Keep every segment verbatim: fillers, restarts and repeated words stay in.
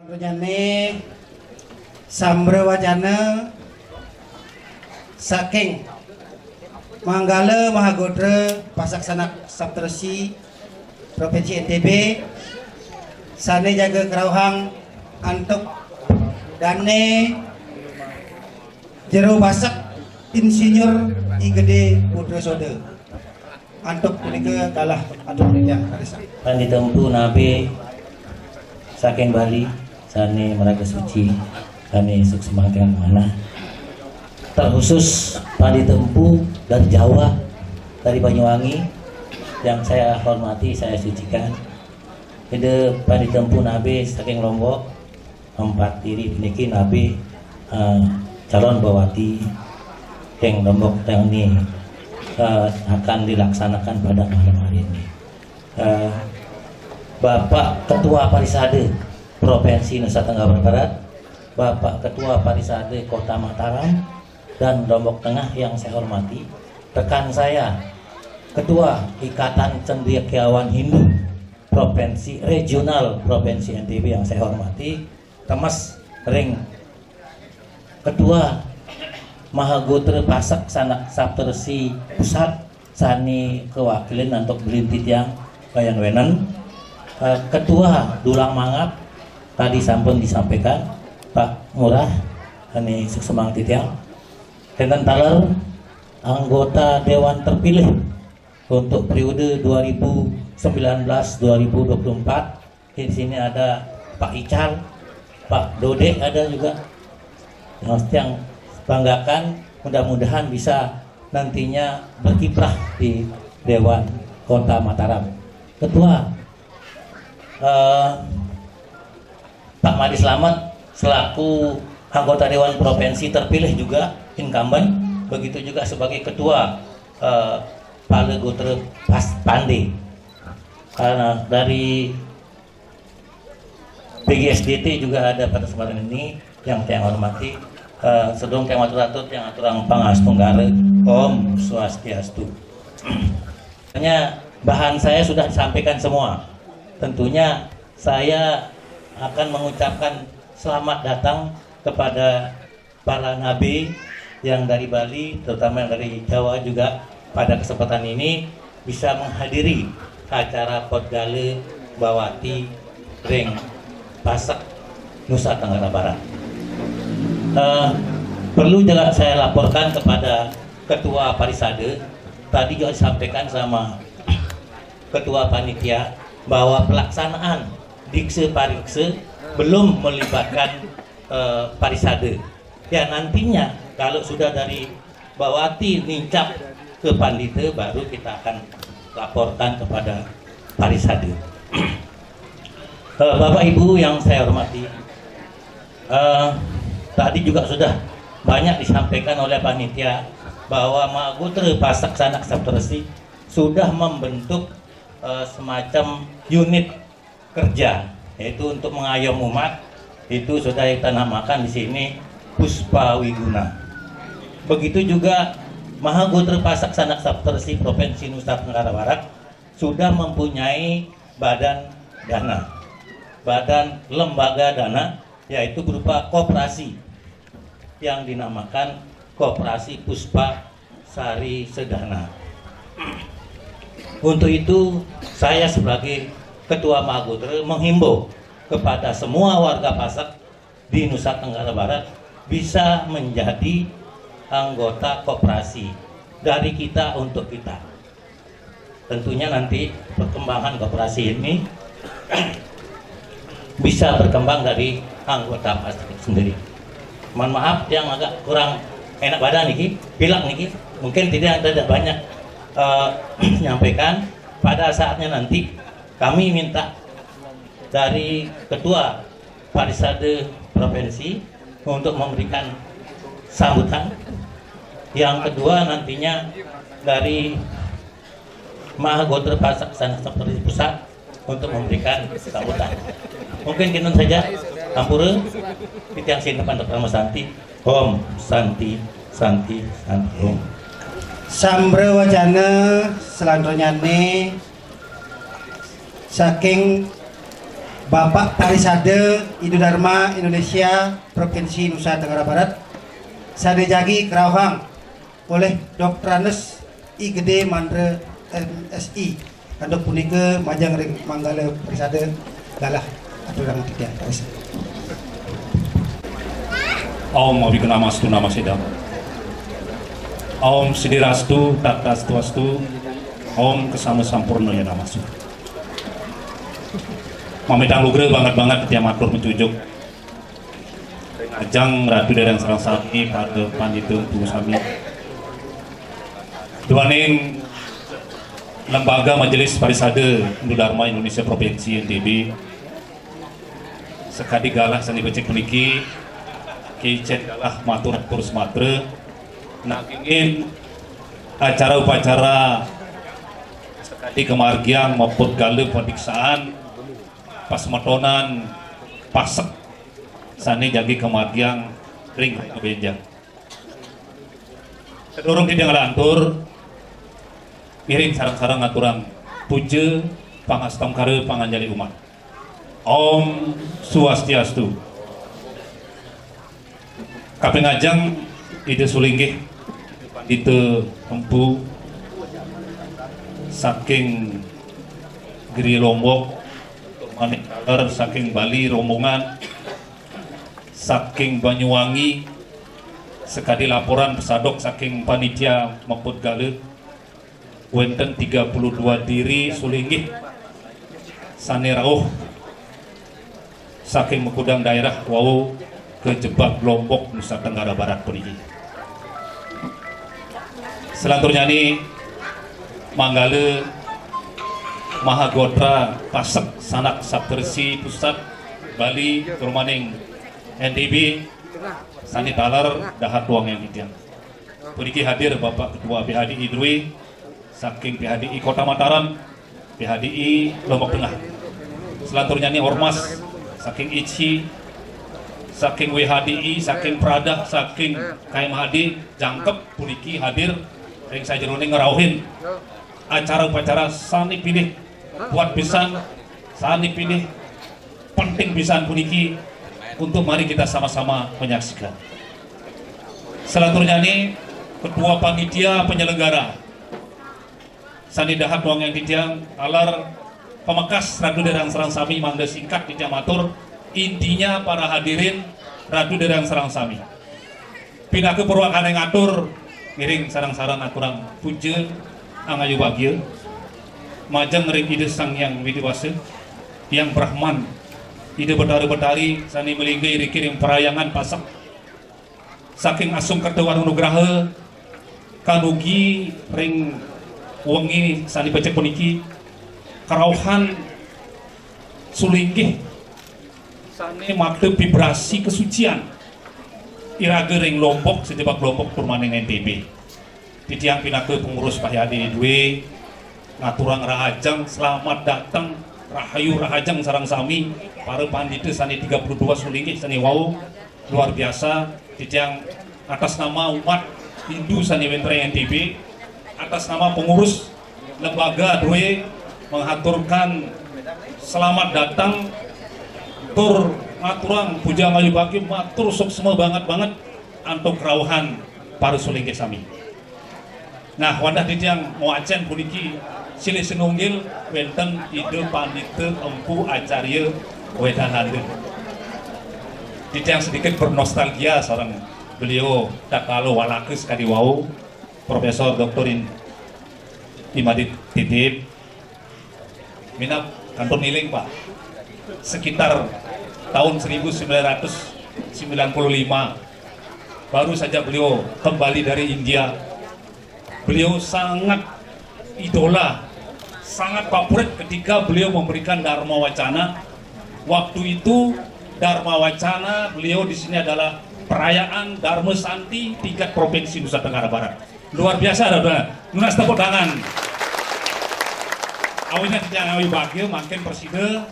Nyane sambre wacana saking Manggala Mahagotra Pasaksanak Saptarsi Provinsi N T B sane jaga kerauhang antuk dane Jero Basek Insinyur I Gede Putra Soda. Antuk punika kalah atur titiang karisak. Tan ditempu nabe saking Bali sane maraga suci, sane suksma manah. Terkhusus tan ditempu dari Jawa, dari Banyuwangi yang saya hormati, saya sucikan. Ida tan ditempu nabe saking Lombok, empat diri niki nabe eh, calon bawati yang Lombok yang ini eh, akan dilaksanakan pada malam hari ini. Eh, Bapak Ketua Parisade Provinsi Nusa Tenggara Barat, Bapak Ketua Parisade Kota Mataram dan Lombok Tengah yang saya hormati, rekan saya Ketua Ikatan Cendekiawan Hindu Provinsi Regional Provinsi N T B yang saya hormati, temes ring Ketua Mahagotra Pasek Sanak Saptarsi Pusat sane kawakilin antuk beli titiang Wayan Wenen, eh, Ketua Dulang Mangap tadi sampun disampaikan Pak Ngurah, sane suksma titiang. Kenten taler anggota Dewan Terpilih untuk periode dua ribu sembilan belas dua ribu dua puluh empat. Di sini ada Pak Ical, Pak Dodek ada juga. Yang, yang banggakan, mudah-mudahan bisa nantinya berkiprah di Dewan Kota Mataram. Ketua eh, Pak Madi Slamet selaku anggota Dewan Provinsi terpilih juga incumbent, begitu juga sebagai ketua eh, Pale Gotra Pas Pande. Karena dari P G S D T juga ada pada kesempatan ini yang saya hormati. Eh, sedurung saya matur-atur, yang aturang pangastunggara, Om Swastiastu. Hanya bahan saya sudah disampaikan semua. Tentunya saya akan mengucapkan selamat datang kepada para nabi yang dari Bali, terutama yang dari Jawa juga pada kesempatan ini bisa menghadiri acara Potgale Bawati ring Pasek Nusa Tenggara Barat. Eh, perlu juga saya laporkan kepada Ketua Parisade, tadi juga disampaikan sama Ketua Panitia bahwa pelaksanaan dikse parikse belum melibatkan eh, Parisade. Ya, nantinya kalau sudah dari Bawati nincap ke Pandita, baru kita akan laporkan kepada Parisade. Eh, Bapak Ibu yang saya hormati, eh, tadi juga sudah banyak disampaikan oleh panitia bahwa Mahagotra Pasek Sanak Saptarsi sudah membentuk eh, semacam unit kerja, yaitu untuk mengayom umat, itu sudah kita namakan di sini Puspa Wiguna. Begitu juga Mahagotra Pasek Sanak Saptarsi Provinsi Nusa Tenggara Barat sudah mempunyai badan dana, badan lembaga dana, yaitu berupa koperasi yang dinamakan Koperasi Puspa Sari Sedana. Untuk itu, saya sebagai Ketua Mahagotra menghimbau kepada semua warga Pasek di Nusa Tenggara Barat bisa menjadi anggota koperasi dari kita untuk kita. Tentunya nanti perkembangan koperasi ini bisa berkembang dari anggota Pasek sendiri. Mohon maaf yang agak kurang enak badan niki, pilek niki. Mungkin tidak tidak banyak eh, menyampaikan. Pada saatnya nanti kami minta dari Ketua Parisade Provinsi untuk memberikan sambutan. Yang kedua, nantinya dari Mahagotra Pasek Sanak Saptarsi Pusat untuk memberikan sambutan. Mungkin kenten saja, ampura, titiang sinepan Parama Santi. Om Santi, Santi, Santi, Om. Sambre wacana selanturnyane saking Bapak Parisade Hindu Dharma Indonesia Provinsi Nusa Tenggara Barat, sané jagi karauhang olih Doktorandus I Gedé Mandra M Si. Antuk punika majeng ring manggala parisade galah aturang titiang. Om Abhiknamastu Namasidam. Om Siddhirastu Tadastu Astu. Om Kesama Sampurnaya Namastu. Mamitang lugra banget-banget titiang matur majujuk. Ajeng Ratu Dereng sareng sami, para pandita empu sami. Duaning Lembaga Majelis Parisade Hindu Dharma Indonesia Provinsi N T B, sakadi galah sané becik puniki, kicén galah matur-atur sumatra, nanging acara upacara sakadi kamargiang maput gala padiksaan pasemetonan pasek sané jagi kamargiang ring benjang. Sadurung titiang lantur, ngiring sareng-sareng ngaturang puja, pangastungkara, panganjali umat. Om Swastiastu. Kaping ajeng Ida Sulinggih, Pandita Empu saking Giri Lombok, Manik Taler saking Bali, rombongan saking Banyuwangi, sakadi laporan pasadok saking panitia maput gala, wénten tiga puluh dua diri sulinggih sané rauh saking makudang daerah wau kajebag Lombok, Nusa Tenggara Barat puniki. Salanturnyané manggala Mahagotra Pasek Sanak Saptarsi Pusat Bali, tur maning N T B, sané taler dahat wangiang titiang. Puniki hadir Bapak Ketua P H D I dua saking P H D I Kota Mataram, P H D I Lombok Tengah. Salanturnyané ormas saking I C I, saking W H D I, saking Prada, saking K M H D, jangkep puniki hadir ring sajeroning ngrauhin acara upacara sané pinih buat pisan, sané pinih penting pisan puniki untuk mari kita sama-sama menyaksikan. Salanturnyané Ketua Panitia Penyelenggara sané dahat wangiang titiang, taler pamekas Ratu Dereng sareng sami, mangda singkat titiang matur, intinya para hadirin Ratu Dereng sareng sami. Pinaka purwakane ngatur, ngiring sareng-sareng aturang puja angayu bagia majeng ring Ida Sang Hyang Widi Wasa, Hyang Brahman, Ida Betara Betari sane malingga iriki ring parhyangan pasek saking Asung Kerta Wara Nugraha, kanugi ring wengi sane becik puniki, karauhan sulinggih sane makta vibrasi kesucian iraga ring Lombok, sajebag Lombok tur maning N T B. Titiang pinaka pengurus P H D I dua, ngaturang rahajeng, selamat dateng, rahayu rahajeng sareng sami, para pandita sane tiga puluh dua sulinggih sane wau, luar biasa. Titiang atas nama umat Hindu sane wenten ring N T B, atas nama pengurus lembaga dua, menghaturkan selamat datang tur ngaturang puja angayu bagia, matur suksma banget-banget antuk rauhan para sulinggih sami. Nah, wantah titiang ngwacen puniki silih sinunggil wenten Ida Pandita Empu Acarya Wedananda. Titiang sedikit bernostalgia sareng beliau tatkala walaka sakadi wau, Profesor Doktor In-, Imadi Titip. Minab kantun ngiling, Pak. Sekitar tahun seribu sembilan ratus sembilan puluh lima, baru saja beliau kembali dari India. Beliau sangat idola, sangat favorit ketika beliau memberikan Dharma Wacana. Waktu itu Dharma Wacana beliau di sini adalah perayaan Dharma Santi tingkat Provinsi Nusa Tenggara Barat. Luar biasa, Saudara. Nunas tepuk tangan. Awinnya titiang angayu bagia mangkin prasida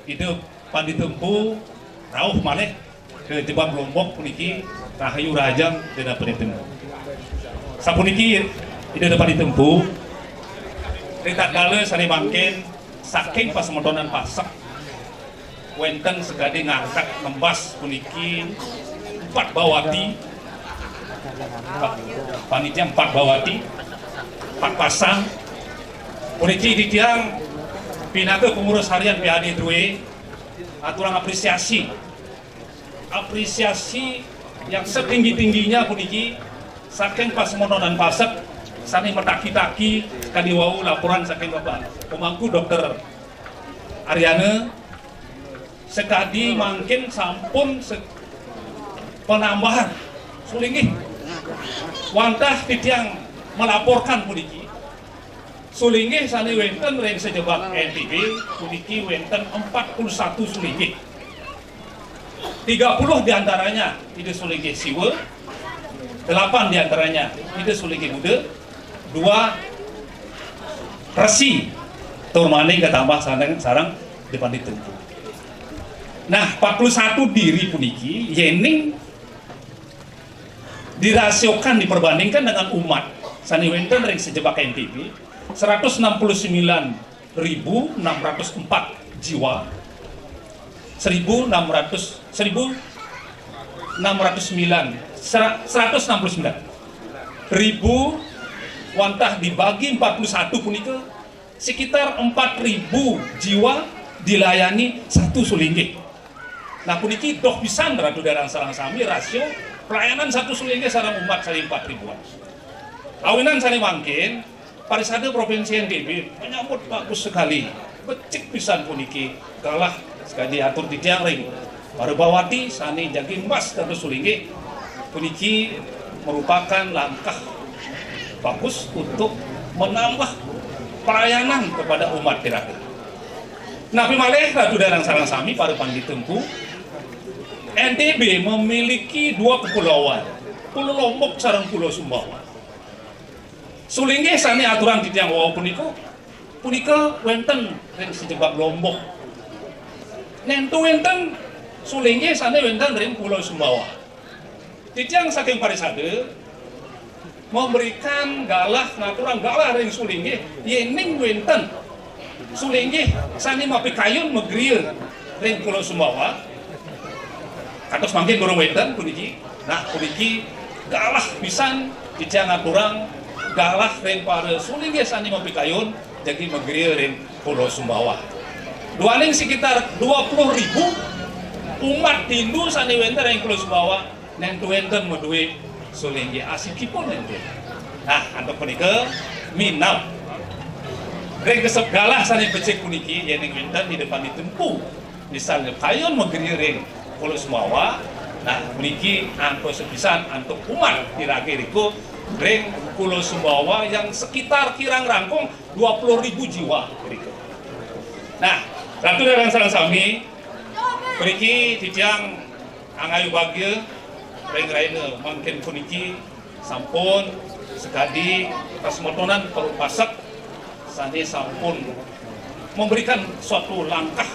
Ida Pandita Empu rauh malih ka jebag Lombok puniki, rahayu rahajeng Ida Pandita Empu. Sapuniki Ida Pandita Empu, ritatkala sane mangkin saking pasemetonan pasek Wénten sekadi ngangkat ngembas puniki empat bawati, panitia empat bawati, empat pasang. Puniki titiang pinaka pengurus harian P A D dua, aturang apresiasi. Apresiasi yang setinggi-tingginya puniki saking pasemotonan pasek sané mataki-taki kadi wau laporan saking Bapak Pemangku Dokter Ariana, sekadi mangkin sampun se-, penambahan sulinggih. Wantah titiang melaporkan puniki, sulinggih sané wénten ring sajebag N T B puniki wénten empat puluh satu sulinggih. Tiga puluh diantaranya Ida Sulinggih Siwa, delapan diantaranya Ida Sulinggih Buda, dua Resi tur maning katambah sareng, sareng Ida Pandita Empu. Nah, empat puluh satu diri puniki yéning dirasiokan diperbandingkan dengan umat sané wénten ring sajebag N T B, seratus enam puluh sembilan ribu enam ratus empat jiwa, seribu enam ratus, seribu enam ratus sembilan, sera-, seratus enam puluh sembilan ribu, wantah dibagi empat puluh satu punika, sekitar empat ribu jiwa dilayani satu sulinggih. Nah, puniki doh pisan, Ratu Dharma sareng sami, rasio pelayanan satu sulinggih sareng umat sané empat ribuan. Awinan sané mangkin, Parisada Provinsi N T B menyambut bagus sekali. Becik pisan puniki, galah sekadi atur titiang ring para bawati sané jagi embas dados sulinggih. Puniki merupakan langkah bagus untuk menambah pelayanan kepada umat iraga. Napi malih, Ratu Dharma sareng sami, para pandita Empu, N T B memiliki dua kepulauan, Pulau Lombok sareng Pulau Sumbawa. Sulinggih sané aturang titiang wau punika, punika wénten ring sajebag Lombok. Nénten wénten sulinggih sané wénten ring Pulau Sumbawa. Titiang saking Parisada memberikan galah, ngaturang galah ring sulinggih, yéning wénten sulinggih sané mapikayun magria ring Pulau Sumbawa. Kantos mangkin durung wénten puniki. Nah, puniki galah pisan titiang ngaturang galah ring para sulinggih sané mapikayun jagi magria ring Pulau Sumbawa. Duaning sekitar dua puluh ribu umat Hindu sané wénten ring Pulau Sumbawa, nénten wénten madué sulinggih, asikipun nénten. Nah, antuk punika minab ring kesep galah sané becik puniki, yéning wénten Ida Pandita Empu misalnya kayun magria ring Pulau Sumbawa. Nah, puniki antuk sepisan antuk umat iraga irika ring Pulau Sumbawa yang sekitar kirang langkung dua puluh ribu jiwa irika. Nah, Ratu Dharma sareng sami, puniki titiang angayu bagia ring rahina mangkin puniki sampun sakadi pasemetonan Paru Pasek sané sampun memberikan suatu langkah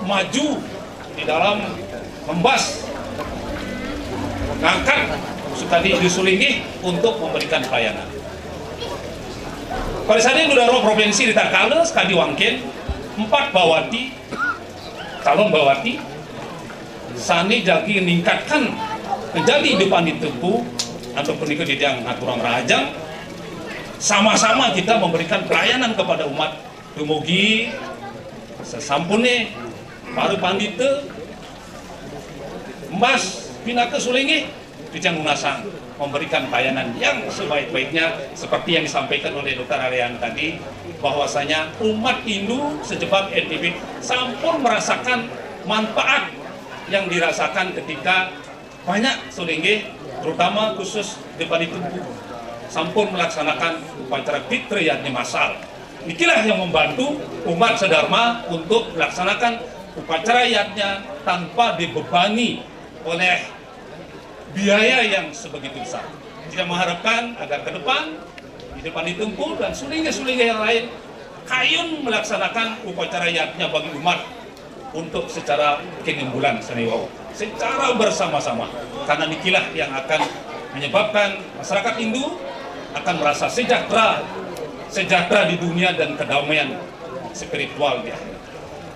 maju di dalam membas, ngangkat sakadi Ida Sulinggih untuk memberikan pelayanan. Parisada Hindu Dharma Provinsi ritatkala sakadi mangkin empat bawati, calon bawati, sané jagi ningkatkan menjadi Ida Pandita Empu, antuk punika titiang ngaturang rahajeng, sama-sama kita memberikan pelayanan kepada umat. Dumugi sasampuné para pandita embas pinaka sulinggih, titiang nunas memberikan pelayanan yang sebaik-baiknya seperti yang disampaikan oleh Dokter Arian tadi, bahwasanya umat Hindu sajebag N T B sampun merasakan manfaat yang dirasakan ketika banyak sulinggih, terutama khusus Ida Pandita Empu, sampun melaksanakan upacara Pitra Yadnya massal. Inilah yang membantu umat sedharma untuk melaksanakan upacara yadnya tanpa dibebani oleh biaya yang sebegitu besar. Kita mengharapkan agar ke depan Ida Pandita Empu dan sulinggih-sulinggih yang lain kayun melaksanakan upacara yadnya bagi umat untuk secara kinimbulan sané wau, secara bersama-sama. Karena inilah yang akan menyebabkan masyarakat Hindu akan merasa sejahtera, sejahtera di dunia dan kedamaian spiritual di akhirat.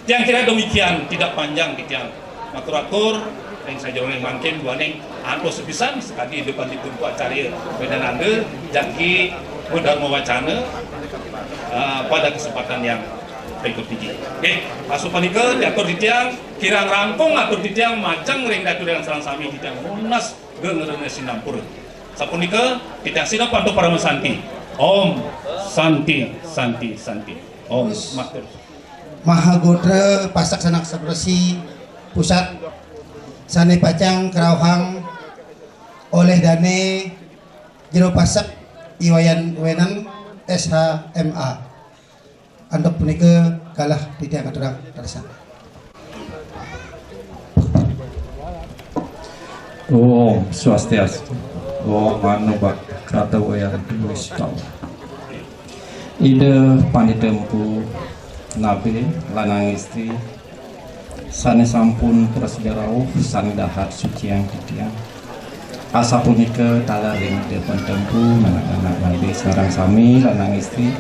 Tiang kira demikian, tidak panjang titiang matur-atur, ring sajeroning mangkin duaning antos sepisan sakadi depan dipuntu acarya Medananda jagi madharma wacana, eh, pada kesempatan yang berikut ini. Oke, asapunika diatur titiang, kirang langkung atur titiang majeng ring daturan sareng sami titiang nunas geng rena sinampura. Sapunika titiang sineb antuk parama santi. Om Santi, Santi, Santi. Om. Matur. Mahagotra Pasek Sanak Sapresi Pusat sane pacang karauhang olih dane Jero Pasek I Wayan Wenen, S H M A. Antuk punika galah titiang aturang daresan. Om Swastiastu. Om Mano Bhakata Wayang Dwi Sutawa. Ida Pandita Empu Nabe lanang istri sane sampun prasida rauh, sane dahat suciang titiang. Asapunika taler ring Ida Pandita Empu, anak-anak Nabe sareng sami lanang istri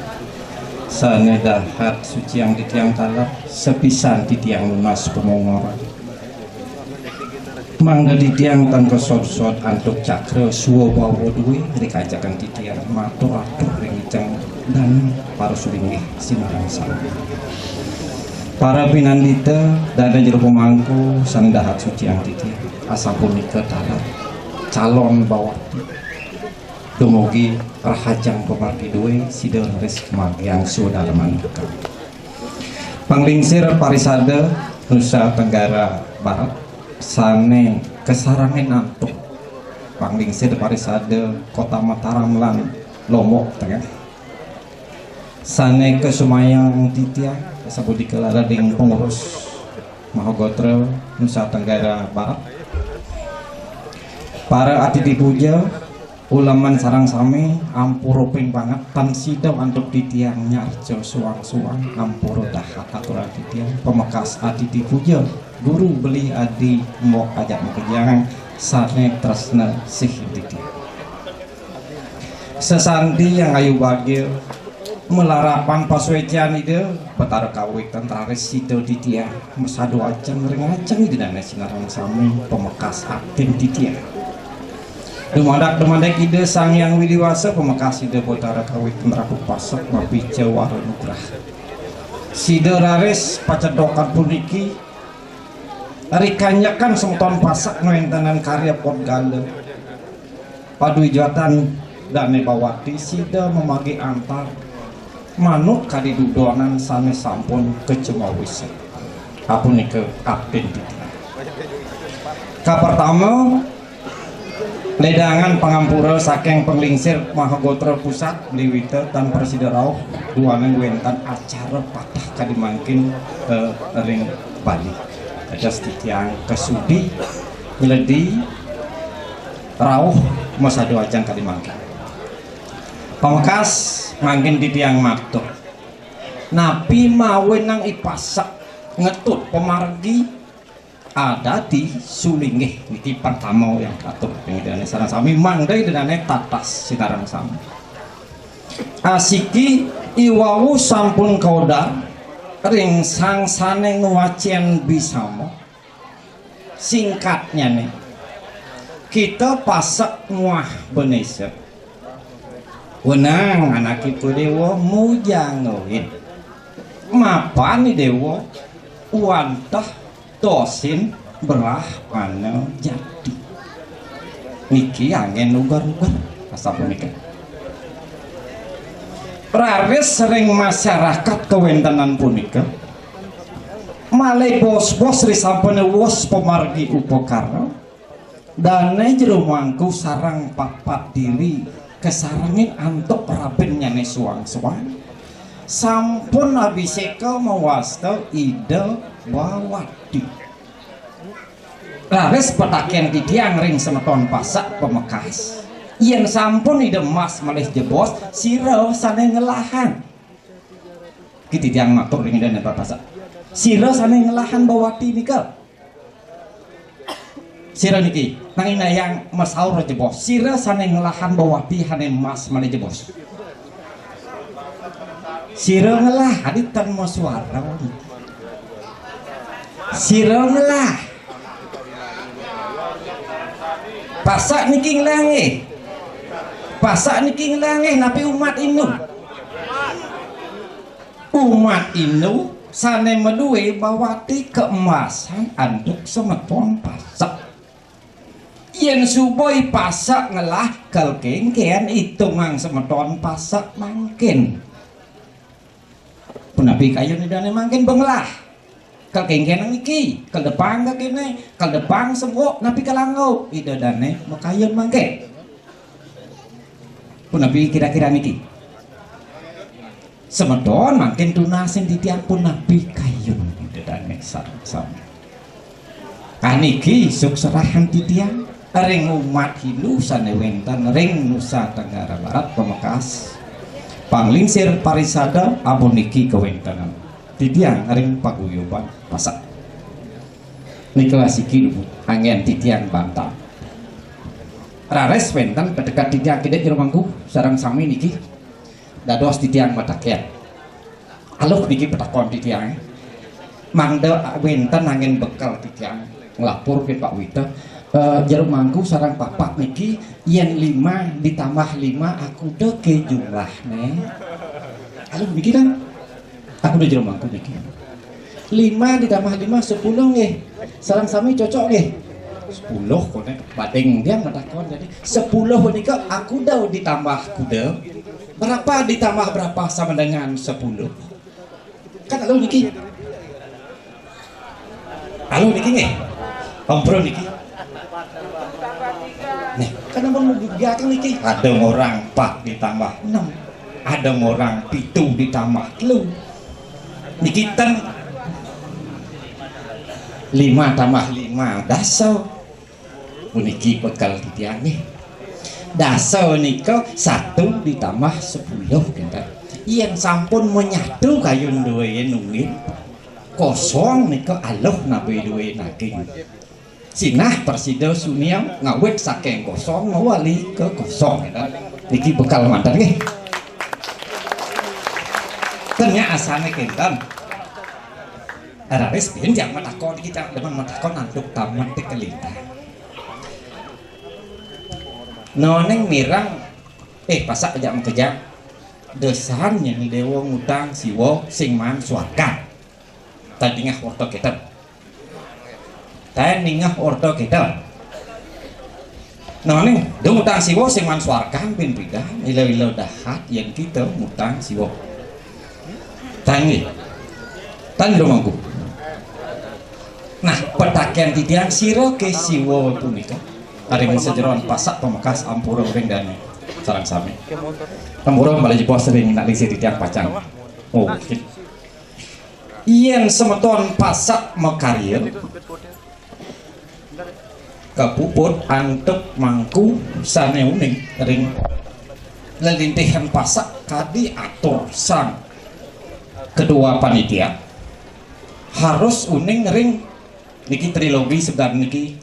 sane dahat suciang titiang taler, sepisan titiang nunas pamongoran. Mangda titiang tan kasod-sod antuk cakra swabawa due ring ajakan titiang matur-atur ring iceng dane para sulinggih sinareng sami. Para pinandita, dane jero pamangku sane dahat suciang titiang, asapunika taler calon bawati dumugi rahajeng pamargi due sida raris margiang swadarmanika. Panglingsir parisada Nusa Tenggara Barat sane kasarengin antuk panglingsir parisada Kota Mataram lan Lombok Tengah sane kasumayang titiang, sapunika ring pengurus Mahagotra Nusa Tenggara Barat. Para atiti puja, uleman sareng sami ampura ping banget tan sida antuk titiang nyarca suang-suang, ampura dahat aturang titiang pamekas atiti puja Guru Beli Adi Mbok Ajak Makejang sane tresna sih titiang. Sesanti yang ayu bagia, malarapan pasuecan Ida Betara Kawitan raris sida titiang masadu ajeng ring ajeng Ida dane sinareng sami pamekas atin titiang. Dumadak-dumadak Ida Sang Hyang Widi Wasa pamekas Ida Betara Kawitan Ratu Pasek mapica wara nugraha. Sida raris pacedokan puniki rikanyekan semeton Pasek ngwentenang karya podgala. Paduijatan dane bawati sida mamagi antar manut kadi dudonan sane sampun kacemawisa. Apunika atin titiang. Kapertama, ledangan pangampura saking panglingsir Mahagotra Pusat Dewita tan prasida rauh duaning wenten acara patah kadi mangkin, eh, ring Bali. Dados titiang kasudi nyledi rauh masadu ajeng kadi mangkin. Pamekas mangkin titiang matur. Napi mawinan I Pasek ngetut pamargi adadi sulinggih niki pertama yang katur ping Ida dane sareng sami mangda Ida dane tatas sinareng sami. Asiki iwawu sampun kaudar ring sang sane ngwacen bisama. Singkatnyane, kita Pasek muah Benesa. Wenang anake Dewa mujang ngawin. Mapan Dewa wantah tosin brahmana jati. Niki anggen uger-uger asapunika. Raris ring masyarakat kawentenan punika, malih bos-bos risampune wus pamargi upakara, dane jero mangku sareng papat diri kasarengin antuk rabinnyane suang-suang. Sampun abiseka mawasta Ida Bawati. Raris pitaken titiang ring semeton Pasek pamekas. Yen sampun Ida Mas malih jebos, sira sane ngelahang. Ki titiang matur ring Ida Pasek. Sira sane ngelahang Bawati nika. Sira niki, nanging dayang masaur jebos. Sira sane ngelahang Bawati hane Mas malih jebos. Sira ngelah, adi tan masuara. Sira ngelah. Pasak niki ngelah nggih. Pasak niki ngelah nggih, napi umat Hindu? Umat Hindu sane maduwe bawati keemasan antuk semeton Pasak. Yen suba i Pasak ngelah, kal kengken itungang semeton Pasak mangkin. Punapi kayun Idane mangkin bengelah? Kal kengken niki, kal depang ka kene, kal depang sembok, napi kal anggo Ida Dane makayun mangkin? Punapi kira-kira niki? Semeton mangkin tunasin titiang punapi kayun Ida Dane sareng sami. Aniki sukserahan titiang ring umat Hindu sane wenten ring Nusa Tenggara Barat pamekas. Panglingsir parisada ampun niki kawentenan titiang ring paguyuban Pasak. Nika asiki dumun anggen titiang bantah. Raris wenten patekat titiang kidik jero mangku sareng sami niki. Dados titiang mataken. Aluh niki patakon titiang. Mangda wenten anggen bekel titiang nglapur ke Pak Wita. Eh, jero mangku sareng papak niki yen lima ditambah lima akuda ke jumlahne? Aluh niki kan? Akuda jero mangku niki. Lima ditambah lima, sepuluh nggih. Sareng sami cocok nggih. Sepuluh kone bading dia matakon, jadi sepuluh nika akuda ditambah kuda. Berapa ditambah berapa sama dengan sepuluh? Kan aluh niki. Aluh niki nggih. Ampura niki. Nih, kan ampun mugi niki. Ada orang empat ditambah enam. Ada orang pitu ditambah telu. Niki ten lima tambah lima, dasa. Puniki bekel titiang nggih. Dasa nika satu ditambah sepuluh, kinten. Yen sampun menyatu kayun duwe nunggil, kosong nika aluh napi duwe naging. Sinah prasida sunia ngawit saking kosong mawali ke kosong, kinten. Niki bekel manten nggih. Ten nyak asane kinten. Raris bin tiang matakon, iki tiang demen matakon antuk taman ti kelintang. Noning mireng, eh, Pasak ajak makejang. Desan yen dewa ngutang Siwa sing maan swargan. Tadingah orta kita. Taen ningeh orta kita. Nah, ning, dong ngutang Siwa sing maan swargan bin pidan, ila-ila dahat yen kita ngutang Siwa. Tan nggih. Tan lho mangku. Nah, petaken titiang sira ke Siwa punika. Ring sajeroan Pasak pamekas ampura ring dane. Sareng sami. Ampura malih jebos ring nak lisi titiang pacang. Oh, yen semeton Pasak makarya, kapuput antuk mangku sane uning ring lelintihan Pasak kadi atur sang ketua panitia, harus uning ring niki trilogi sebenarnya niki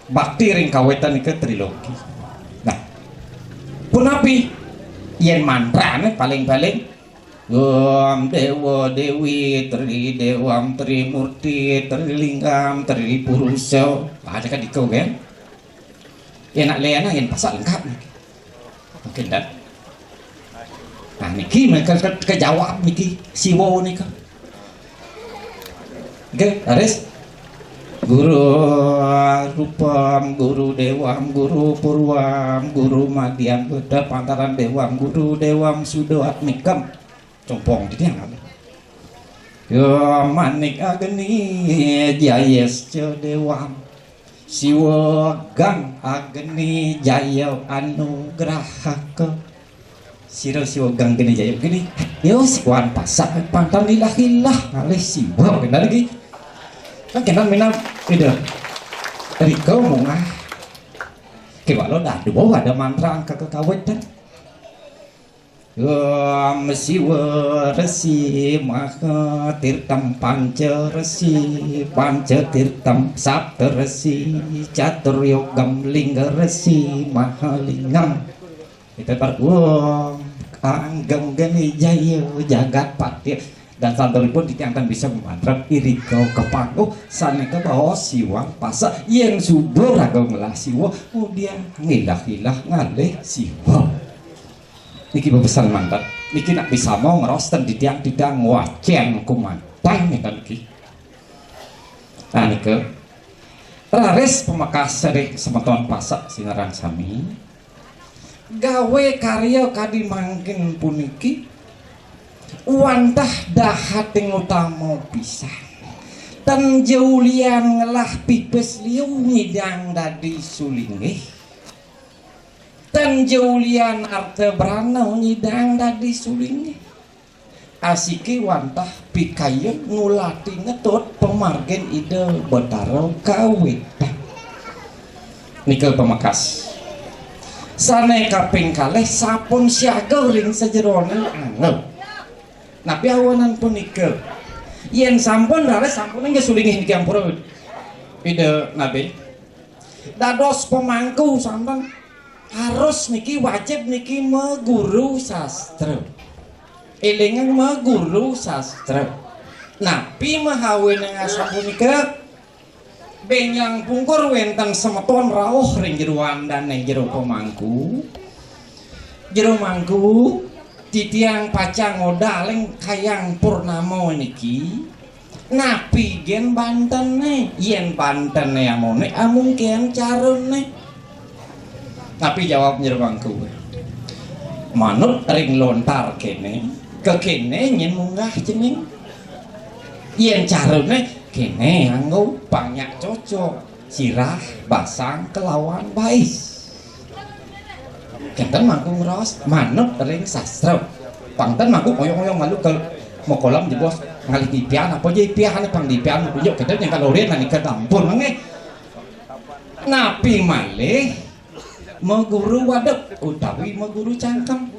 bakti ring kawetan nika trilogi. Nah, punapi yen mantrane paling-paling Om Dewa Dewi Tri Dewam Tri Murti Tri Linggam Tri Purusa. Ada kan iku kan? Ya nak lena yen Pasak lengkap. Mungkin dah. Nah, niki mereka ke, kejawab niki Siwa nika. Nggih, leres. Guru Rupam, Guru Dewam, Guru Purwam, Guru Madyan Buddha Pantaran Dewam, Guru Dewam Sudo Atmikam. Compong titiang. Ya Manik Agni Jayasca Dewam. Siwa Gang Agni Jaya Anugrahaka. Sira Siwa Gang Geni Jaya geni. Yo sekuan Pasak pantang ilah-ilah ngalih Siwa bener iki. Kan kena minang ida. Rika mungah. Kewala dah dua ada mantra angka kekawitan. Om Siwa Resi Maha Tirtam Panca Resi Panca Tirtam Sapta Resi Catur Yogam Lingga Resi Maha Lingam. Kita perguang Anggam Geni Jaya Jagat Pati. Dan santuripun titiang tan bisa mantrep irika kepangguh sané kabaos siwang pasak yén suba raga ngelah siwa, ngudiang ngilah-ilah ngalih siwa. Niki bebesan manten. Niki nak bisa mau ngeros ten titiang titiang wacén kumanten niki. Nah nika. Raris pamekas ring semeton pasak sinareng sami. Gawé karya kadi mangkin puniki wantah dahating utama pisan. Ten ja ulian ngelah pipis liu nyidang dadi sulinggih. Ten ja ulian arta brana nyidang dadi sulinggih. Asiki wantah pikayun ngulati ngetut pamargin Ida Betara kawitan. Nika pamekas. Sané kaping kalih sampun siaga ring sajeroning angel. Napi awanan punika? Yén sampun raris sampun inggih sulinggih niki ampura Ida Nabi. Dados pemangku sampun harus niki wajib niki maguru sastra. Élingang maguru sastra. Napi mahawinang asapunika? Bénjang pungkur wénten semeton rauh ring jero andané jero pemangku. Jero mangku, titiang pacang ngodaling Kayang Purnama niki. Napi gén bantené? Yén bantené amoné, amung gén carané. Napi jawab jero mangku? Manut ring lontar kéné, kekéné nyén munggah cening. Yén carané kéné anggo pang nyak cocok, sirah, basang, kelawan bais. Kénten mangku ngraos manut ring sastra. Pang ten mangku ngoyong-ngoyong malu ka makolam jebos ngalih dipian apa ja ipian pang dipian tunjuk kénten nyang kalorin nang ika dampur nggih. Napi malih maguru waduk utawi maguru cangkem.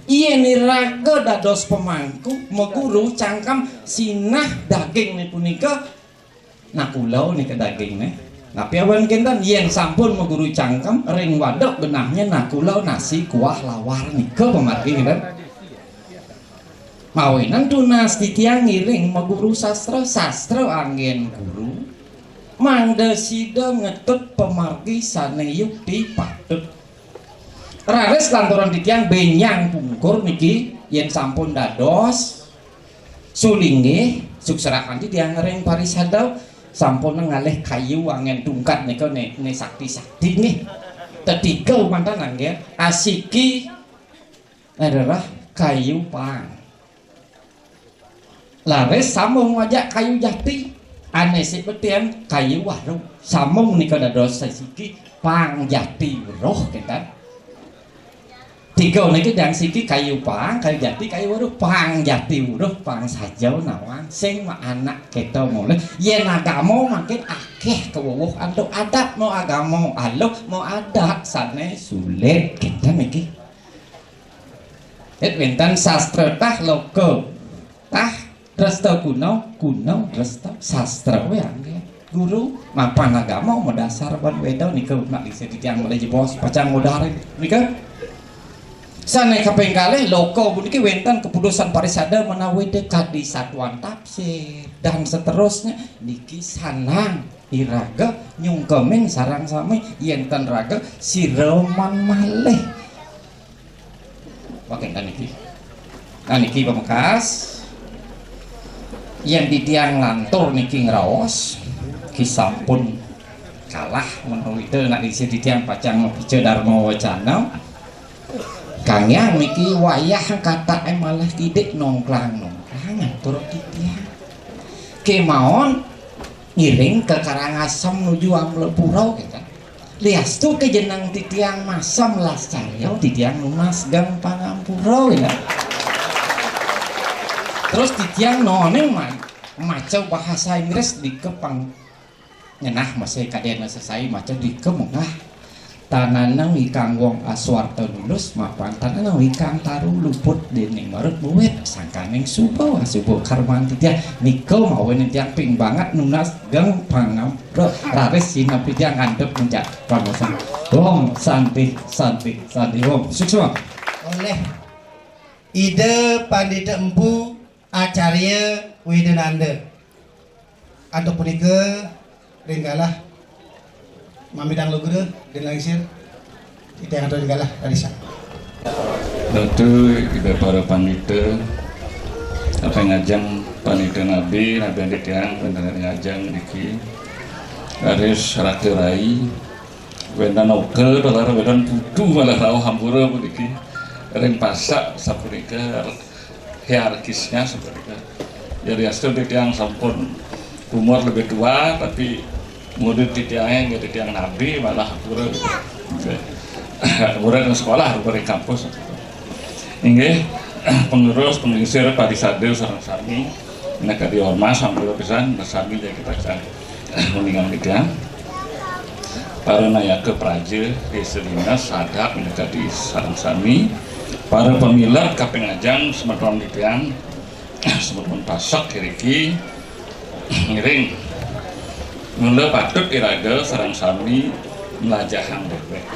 Yén iraga dados pemangku, maguru cangkem sinah dagingné punika nakula nika dagingné. Napi awan kénten yén sampun maguru cangkem ring waduk genahnya nakula nasi kuah lawar nika pamargi kénten. Mawinan tunas titiang ngiring maguru sastra, sastra anggén guru. Mangda sida ngetut pamargi sané yukti patut. Raris lantaran titiang bénjang pungkur niki yén sampun dados sulinggih sukserahan titiang ring parisada sampun ngalih kayu anggén tungkat nika né, né sakti-sakti nggih. Tetiga mantan anggén asiki adalah kayu pang. Laris sambung ngajak kayu jati, ané sibetén kayu waru. Sambung nika dados sasiki pang jati weruh kénten. Tiga niki dang siki kayu pang, kayu jati, kayu weruh, pang jati weruh, pang saja nawang sing maanak kéto mulih. Yén agama mangkin akéh kawuwuh antuk adat, mau agama aluh, mau adat sané sulit kénten niki. It wénten sastra tah loka. Tah dresta kuna, kuna dresta sastra wé anggé. Guru mapan agama madasar ban Wéda nika nak isi titiang malih jebos pacang ngudarin nika. Sané kaping kalih loka puniki wénten keputusan parisada menawi kadi satuan tafsir dan seterusnya niki sanang iraga nyungkemin sareng sami yén ten raga sireman malih. Wakénten niki. Nah niki pamekas. Yén titiang lantur niki ngraos, ki sampun kalah menawi nak isi titiang pacang mapica dharma wacana. Kang Hyang niki wayah kataké malah kidik nongklang-nongklang atur titiang. Kémaon ngiring ka Karangasem nuju Amlapura kénten. Liastu ké jeneng titiang Masem Lascarya, titiang nunas geng pangampura ya. Terus titiang noning ma- maca bahasa Inggris di kepang ngenah masih kadéna sesai maca di kemengah. Tananang ikang wong aswarta lulus mapan tananang ikang taru luput déning marut buwit sangkaning suba suba karman titiang nika mawinan tiang ping banget nunas geng pangampura raris sinampi tiang ngandhut mencak pamosan. Om Santi, Santi, Santi Om. Suksma. Oleh Ida Pandita Empu Acarya Wedananda. Antuk punika ring galah mamidang lugra ring lingsir. Titiang antuk ring galah tarisan. Ratu, Ida para pandita, apa ngajeng pandita nabi, nabi adi tiang, pandita ngajeng niki. Raris raka rai, wénten oka, taler wénten putu malah rauh hampura puniki. Ring pasak sapunika hierarkisnya sapunika. Jadi, astun titiang sampun umur lebih tua, tapi murid titiangnya nggih titiang nabi, malah hampura. Murid sekolah, murid kampus. Inggih, pengurus, penglingsir, paripada sareng sami, minakadi ormas, hampura pisan, sami jaga pacang uningang titiang. Para nayaka praja, désa dinas, sadhak, minakadi sareng sami. Para pamilet kaping ajeng, semeton titiang, semeton pasak iriki, ngiring. Mula patut iraga sareng sami mlajahang déwék.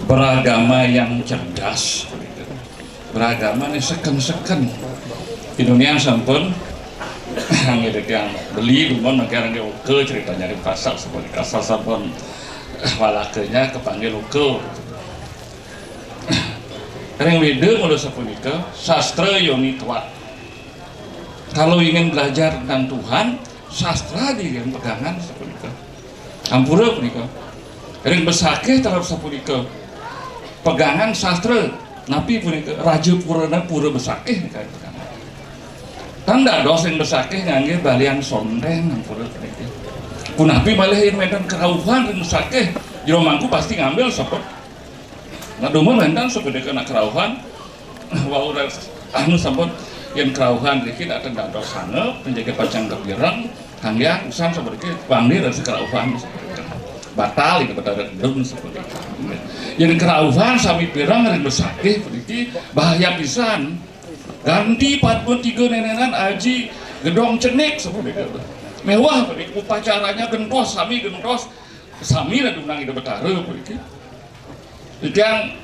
Beragama yang cerdas, beragama nih seken-seken. Indonesia sampun ngiring yang beli, dumun, mangke oka ceritanya di pasak, sampun kasar, sampun walakanya kepanggil oka. Ring Weda mula sapunika, sastra yoni tuak. Kalau ingin belajar tentang Tuhan, sastra di yang pegangan sapunika. Ampura punika. Ring besakih terap sapunika. Pegangan sastra, napi punika? Raja Purana, pura besakih nika pegangan. Tan dados ring besakih nganggé balian sontén, ampura punika. Punapi malih yén wénten kerauhan ring besakih, jero mangku pasti ngambil sampun. Nah, dumun wénten sapunika nak kerauhan, wau ras-, anu sampun, yén kerauhan niki nak ten dados sana, penjaga pacang kepireng, kanggéang usan sapuniki, wangdi ras kerauhan sapunika. Batal ini pada dum sapunika. Yén kerauhan sami pireng ring besakih puniki, bahaya pisan. Ganti padma tiga nénénan aji gedong cenik sapunika. Méwah puniki, upacaranya gentos, sami gentos, sami nadunang Ida Betara puniki. Titiang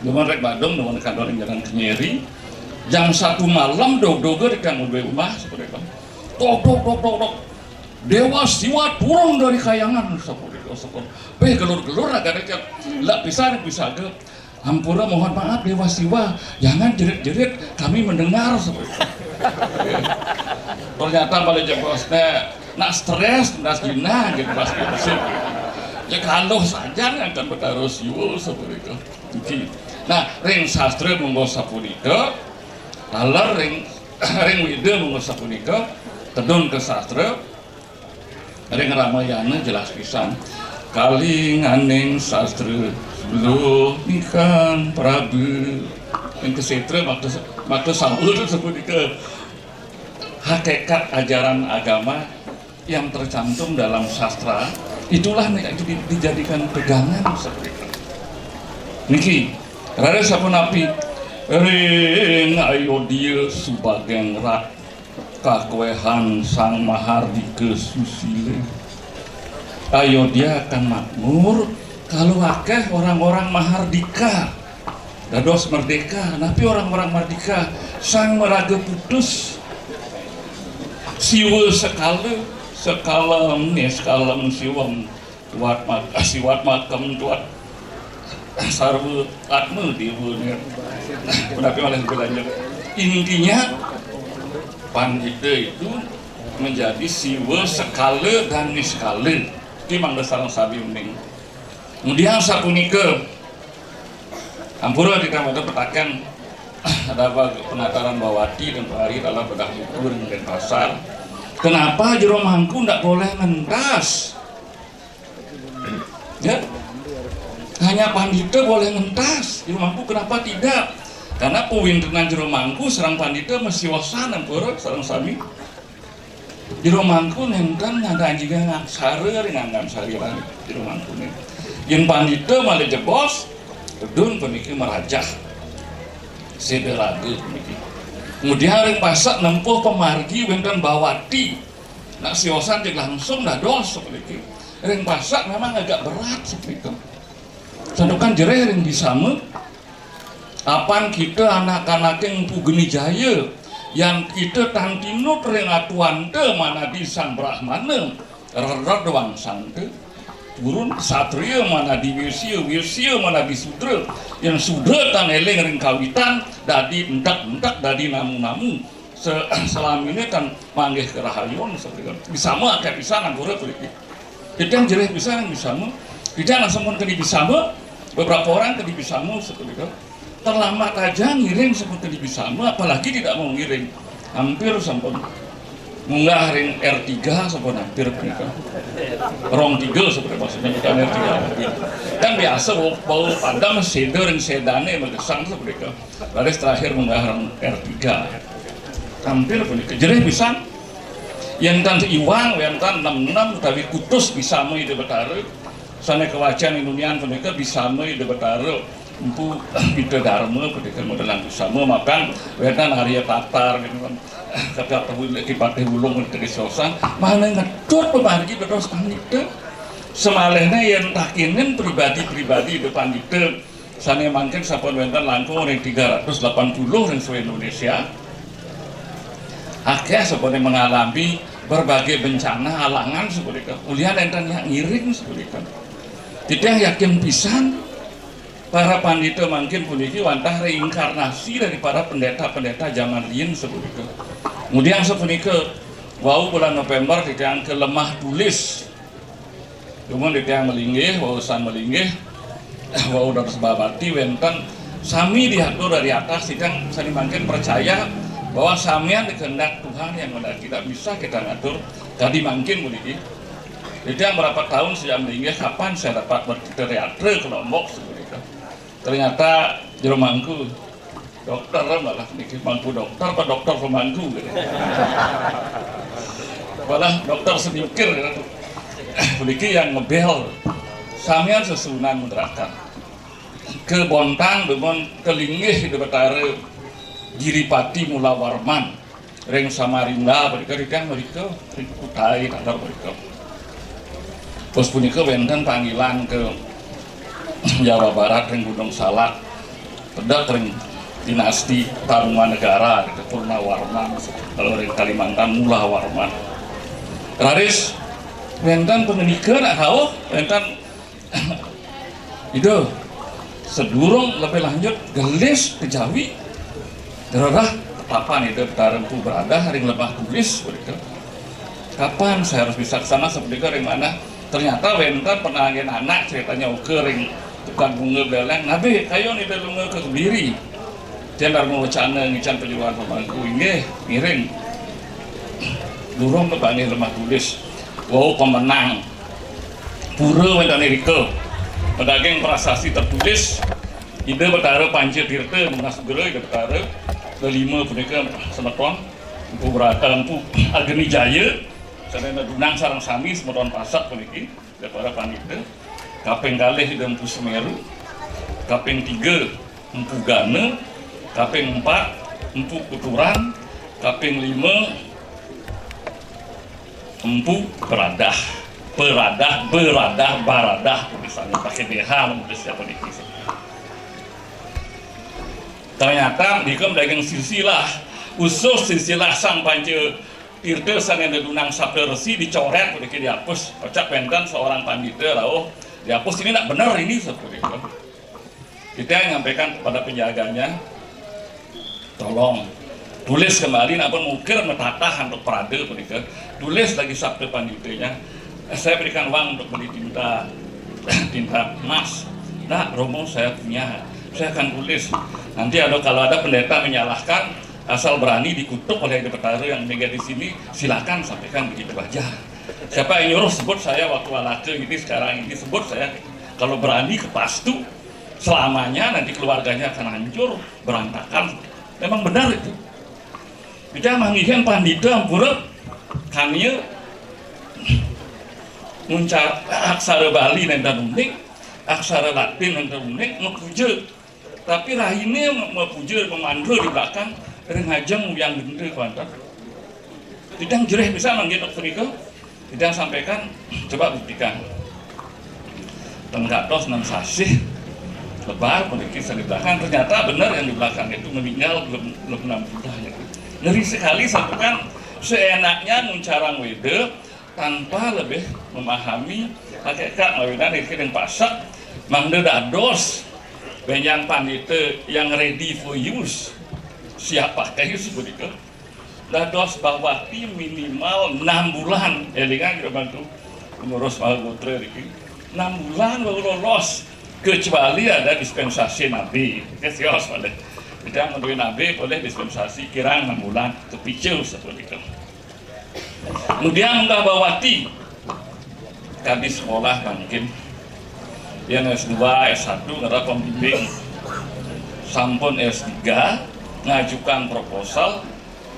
dumun ring Badung, dumun kantor ring Jalan Kemiri. Jam satu malam dog-doga titiang ngedué umah sapunika. Tok, tok, tok, tok, tok. Dewa Siwa turun dari kayangan sapunika, sapunika. Béh, gelur-gelur ragane titiang. Lah pisan pisaga. Ampura, mohon maaf Dewa Siwa, jangan jerit-jerit, kami mendengar sapunika. Ternyata balik jebosnya nak stres, nak jinah gitu pas gitu. Ya kalau saja ngangkat Betara Siwa sapunika. Niki. Nah, ring sastra mungguh sapunika, taler ring, ring Weda mungguh sapunika, tedun ke sastra, ring Ramayana jelas pisan. Kalinganing sastra luh nikang Prabu. Ring kesetra makta, makta sampun sapunika. Hakikat ajaran agama yang tercantum dalam sastra, itulah yang di-, dijadikan pegangan sapunika. Niki, raris sapunapi ring Ayodya subageng rat kakuehan Sang Mahardika Susila. Ayodya akan makmur kalau akeh orang-orang mahardika. Dados merdeka, napi orang-orang merdeka? Sang maraga putus. Siwa sekala, sekalem, niskalem, siwam, tuat mak-, siwat makem, tuat sarwa atma dewa, nih. Napi malih lebih lanjut? Intinya, pandita itu menjadi siwa sekala dan niskala. Iki mangda sareng sami uning. Kemudian sapunika, ampura titiang wénten pitaken, ada apa penataran Bawati dan Pengari dalam bedah buku dan Denpasar. Kenapa Jero Mangku ndak boleh ngentas? Ya? Hanya pandita boleh ngentas, Jero Mangku kenapa tidak? Karena pawéntenan Jero Mangku sareng pandita masiosan, ampura sareng sami. Jero Mangku nénten ngadanjingang aksara ring anggan saliran Jero Mangku né. Yén pandita malih jebos, tedun puniki marajah. Séda raga puniki. Kemudian ring pasak nempuh pamargi wénten Bawati. Nak siosan jeg langsung dados puniki. Ring pasak memang agak berat sapunika. Santukan jerih ring disama, apan kita anak-anaking Empu Geni Jaya, Yan kita tan tinut ring atuanta manadi Sang Brahmana, rered wangsanta. Turun satria manadi Wesya, Wesya manadi Sudra. Yan Sudra tan eling ring kawitan, dadi entek-entek, dadi namu-namu. Se-, selaminé tan manggih karahayuan, sapunika. Bisama akéh pisan ampura puniki. Titiang jerih pisan bisama. Titiang sampun keni bisama, beberapa orang keni bisama, sapunika. Terlambat aja ngiring seperti di Bisma, apalagi tidak mau ngiring. Hampir sampun munggah ring R tiga sampun hampir punika. Rong tiga seperti maksudnya, bukan R tiga. Kan biasa bau, bau padam séda ring sédané magesang seperti itu. Baris terakhir munggah ring R tiga. Hampir punika. Jerih pisan. Yén tan iwang, yén tan nem-nem utawi kutus Bisma Ida Betara. Sané kawacén inunian punika Bisma Ida Betara Empu Ida Darma punika modelan Bisma, mapan wénten Arya Tatar gitu kan. Kata Ki Patih Wulung punika disosan, mana ngetut pemargi dados pandita. Semalihnya yén takinin pribadi-pribadi Ida Pandita sané mangkin sampun wénten langkung ring tiga ratus delapan puluh ring seluruh Indonesia. Akéh sampun mengalami berbagai bencana, halangan sapunika. Ulihan énten nyak ngiring sapunika. Titiang yakin pisan, para pandita mangkin puniki wantah reinkarnasi dari para pendeta-pendeta zaman riyin sapunika. Kemudian sapunika, wau bulan November titiang ke Lemah Tulis. Dumun titiang malinggih, wau san malinggih, wau dados babati wénten sami diatur dari atas, titiang sané mangkin percaya bahwa samian kehendak Tuhan yang mendaki, tidak bisa kita ngatur. Tadi mangkin puniki. Titiang berapa tahun sejak malinggih, kapan saya dapat berteater ke Lombok sebenarnya. Ternyata jero mangku dokter malah niki, mangku dokter apa dokter pemangku gitu. Malah dokter semikir gitu. Puniki yang ngebel. Samian sesuunan menderakan. Ke Bontang dumun ke linggih Ida Betara Giripati Mula Warman. Ring Samarinda, mrika, ring mrika, ring Kutai, taler mrika. Terus punika wénten panggilan ke Jawa Barat ring Gunung Salak, pedek ring dinasti Tarumanegara, ke Purnawarman, kalau ring Kalimantan Mula Warman. Raris wénten pangandika nak rauh, wénten Ida, sedurung lebih lanjut gelis kejawi, rerah tetapan Ida Betara Empu Beradah ring Lemah Tulis, begitu. Kapan saya harus bisa ke sana seperti ring mana? Ternyata wénten pernah nggih anak ceritanya oka ring tukang bunga beleng, nabi kayu Ida lunga ke Kebiri. Jen Darma Wacana ngican pejuan pemangku, inggih, ngiring. Durung kebanggih Lemah Tulis. Wau pemenang. Pura wénten irika. Madaging prasasti tertulis, Ida Betara Panca Tirta, Muna Sugra Ida Betara, lelima punika semeton, Empu Brata, Empu Agni Jaya, sané dunang sareng sami semeton pasak puniki, Ida Para Pandita. Kaping kalih Ida Empu Semeru, kaping tiga Empu Gana, kaping empat Empu Kuturan, kaping lima Empu Beradah, Beradah, Beradah, Baradah, tulisannya pakai B H, nulis siapa niki. Ternyata, niku daging silsilah, usus silsilah Sang Panca Tirta sané dunang Sabda Resi dicorét, puniki dihapus. Pecak wénten seorang pandita rauh, dihapus, ini nak benar ini, seperti itu. Kita nyampaikan kepada penjaganya, tolong tulis kembali, napa mukir metatah untuk perada punika. Tulis lagi sabda panditanya. Saya berikan uang untuk beli tinta, tinta emas. Nah, Romo saya punya, saya akan tulis. Nanti ada, kalau ada pendeta menyalahkan, asal berani dikutuk oleh Ida Betara yang mega di sini, silakan sampaikan begitu aja. Siapa yang nyuruh sebut saya waktu alaka ini, sekarang ini sebut saya, kalau berani kepastu, selamanya nanti keluarganya akan hancur, berantakan. Memang benar itu. Kita manggihin pandita ampura kania nguncar aksara Bali nénten uning, aksara Latin nénten uning, mapuja. Tapi rahiné mapuja, mamandra di belakang, ring ajeng uyang genta kuanten. Titiang jerih pisan manggihin punika. Titiang sampaikan, coba buktikan. Tenggatos enam sasih lebar puniki sing di belakang. Ternyata benar yang di belakang itu meninggal belum, belum enam bulan itu. Ngeri sekali, santukan seenaknya nguncarang Weda tanpa lebih memahami hakikat. Mawinan iriki ring pasek, mangda dados benjang pandita yang ready for use, siap pakai, sapunika. Dados Bawati minimal enam bulan, elingang, Ida bantu pengurus Mahagotra niki. Enam bulan baru lolos, kecuali ada dispensasi nabi. Kesios boleh. Kita ngambil nabi boleh dispensasi kirang enam bulan, kepicu sapunika. Kemudian munggah Bawati, kadi sekolah mangkin. Yang S dua, S satu ngelah pembimbing. Sampun S tiga, ngajukan proposal,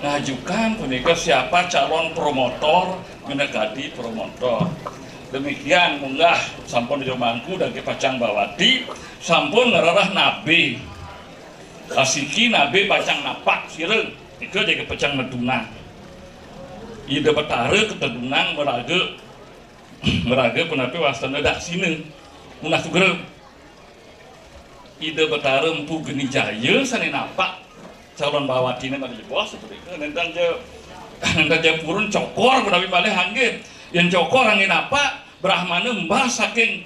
ngajukan punika siapa calon promotor, minakadi promotor. Demikian munggah, sampun jumangku daging pacang Bawati, sampun ngrereh nabi. Asiki nabi pacang napak sira, nika jagi pacang nedunang. Ida Betara katedunang maraga, maraga punapi wastana daksina, munah sugra. Ida Betara Empu Geni Jaya sane napak calon Bawatine pada jebos, sapunika. Nenten ja, nenten ja purun cokor punapi malih anggit. Yen cokor anggit napak, Brahmana embas saking,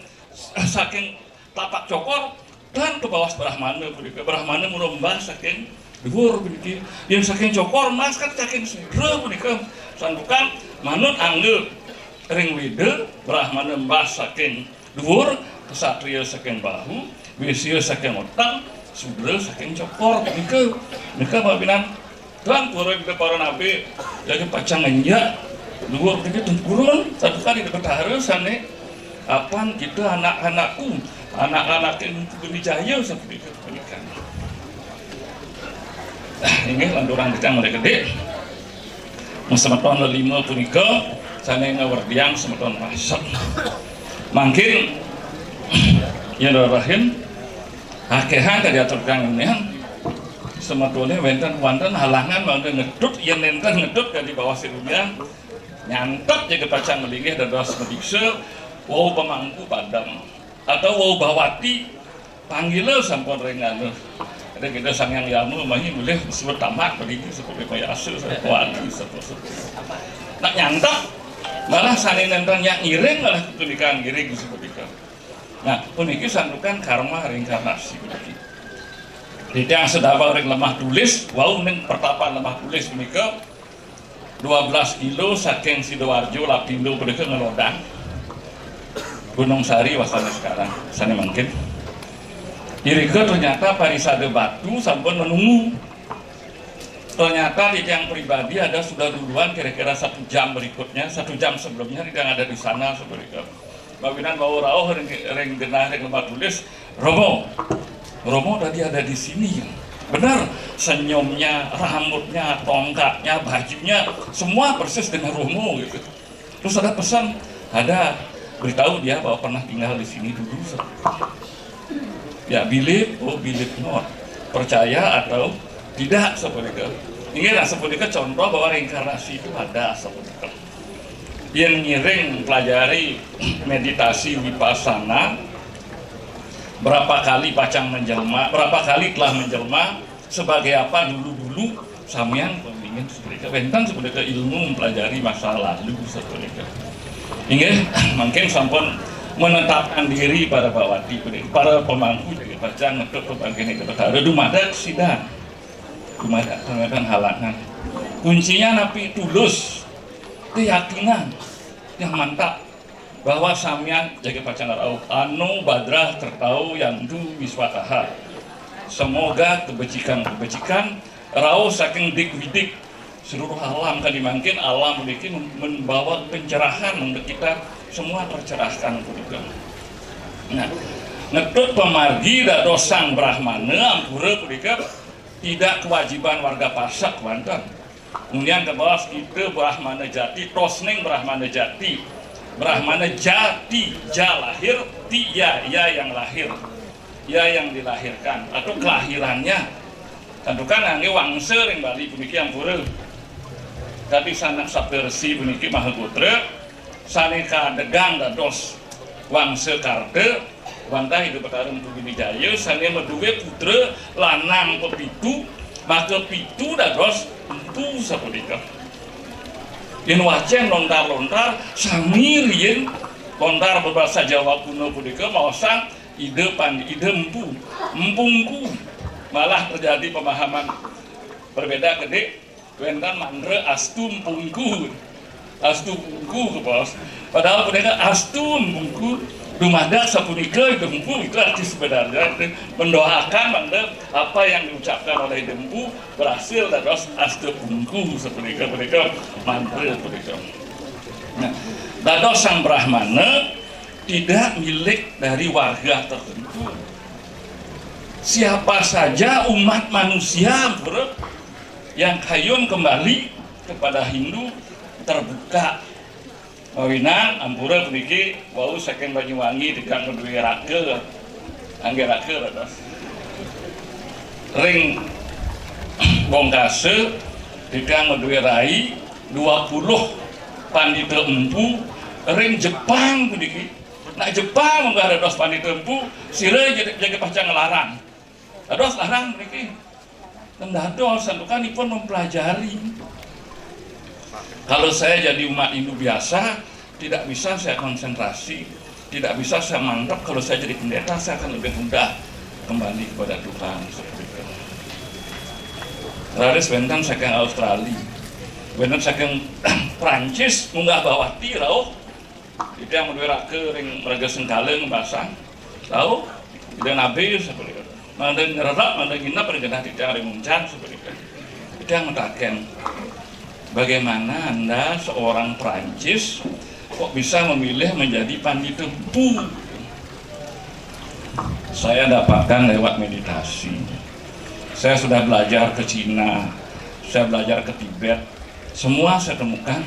saking tapak cokor, tan kabaos Brahmana punika. Brahmana mula embas saking duur puniki. Yen saking cokor embas kan saking sudra punika. Santukan manut angga ring Weda, Brahmana embas saking duur, ksatria saking bahu, Wesya saking otak, Sudra saking cokor. Nika, nika mawinan Tuan purun kita para nabi, jagi pacang ngenjak duur puniki tempurun, santukan Ida Betara sane apan kita anak-anakku, anak-anake Empu Geni Jaya sapunika. Nah, inggih lanturang kita mulai gede. Semeton lelima punika sane ngawerdiang semeton pasek. Mangkin yen rerahin akehan kadi atur kang unian, semetone wenten, wenten halangan mangda ngedut, yen nenten ngedut kadi baos irunian, nyantet jaga pacang malinggih dados madiksa, wau pamangku padem, atau wau Bawati, panggila sampun ring anu. Ada kita Sang Hyang Yama, mahi mulih sebut tamat berdiri seperti mayasa, seperti wali, seperti, seperti. Nak nyantet, malah sane nenten yang ngiring, malah ketulikan ngiring seperti itu. Nah, puniki santukan karma reinkarnasi puniki. Titiang sedawang ring Lemah Tulis, wau ning pertapan Lemah Tulis punika dua belas kilo saking Sidoarjo, Lapindo punika ngelodang. Gunung Sari wasana sekarang, sane mangkin. Irika ternyata parisada batu sampun menunggu. Ternyata titiang pribadi ada sudah duluan, kira-kira satu jam berikutnya, satu jam sebelumnya titiang ada di sana seperti itu. Mawinan wau rauh ring, ring genah ring Lemah Tulis, "Romo, Romo tadi ada di sini." Benar, senyumnya, rambutnya, tongkatnya, bajunya, semua persis dengan Romo gitu. Terus ada pesan, ada beritahu dia bahwa pernah tinggal di sini dulu. Ya, believe or believe not. Percaya atau tidak, sapunika. Inggih, nah, sapunika contoh bahwa reinkarnasi itu ada, sapunika. Yen ngiring pelajari meditasi vipassana, berapa kali pacang menjelma, berapa kali telah menjelma, sebagai apa dulu-dulu samian pemimpin sepunika, wenten sepunika ilmu mempelajari masa lalu sepunika. Inggih, mangkin sampun menetapkan diri para Bawati punika, para pemangku jaga pacang ngetut pepangkin Ida Betara dumadak sida. Dumadak kadang halangan. Kuncinya napi? Tulus, keyakinan yang mantap bahwa samian jaga pacang rauh. Ano badrah kertau yantu visvataha. Semoga kebajikan-kebajikan rauh saking dik widik seluruh alam kadi mangkin, alam niki mem-, membawa pencerahan untuk kita semua tercerahkan punika. Nah, ngetut pamargi dados Sang Brahmana ampura punika tidak kewajiban warga pasek wenten. Kemudian kabaos kita Brahmana jati, tos ning Brahmana jati. Brahmana jati, ja lahir, ti ya, ya yang lahir. Ya yang dilahirkan atau kelahirannya. Santukan ngangge wangsa ring Bali puniki ampura. Tadi sanak Sapta Resi puniki Mahagotra, sane kadegang dados wangsa Karta, wantah Ida Betara Empu Geni Jaya, sane maduwe putra lanang pepitu, Maka pitu dados empu sapunika. Yén wacén lontar-lontar, sami riin lontar basa Jawa Kuno punika maosang ida pan-, ida empu, empungku. Malah terjadi pemahaman berbeda gedé, wénten mantra astu empungku. Astu empungku, bos. Padahal punika astu empungku, dumadak sapunika ida empu, itu arti sebenarnya, itu mendoakan mangda apa yang diucapkan oleh ida empu berhasil dados astu empungku sapunika, punika mantra punika. Nah, dados Sang Brahmana tidak milik dari warga tertentu. Siapa saja umat manusia, ampura, yang kayun kembali kepada Hindu terbuka. Mawinan, ampura puniki wau saking Banyuwangi titiang madué raka, anggé raka dados. Ring Bongkasa titiang madué rai dua puluh pandita empu ring Jepang puniki. Nak Jepang munggah dados pandita empu, sira ja-, jaga pacang nglarang. Dados larang niki. Dados santukan ipun mempelajari. Kalau saya jadi umat Hindu biasa, tidak bisa saya konsentrasi, tidak bisa saya mantap. Kalau saya jadi pendeta, saya akan lebih mudah kembali kepada Tuhan, seperti itu. Raris wénten saking Australia, wénten saking Prancis, munggah bawati rauh. Titiang madué raka ring Mraga Sengkala ngembasang. Tahu? Ida nabi sapunika. Mangda nyererep, mangda nginep ring genah titiang ring Muncan sapunika. Titiang mataken, bagaimana Anda seorang Prancis kok bisa memilih menjadi pandita empu? Saya dapatkan lewat meditasi. Saya sudah belajar ke Cina, saya belajar ke Tibet. Semua saya temukan,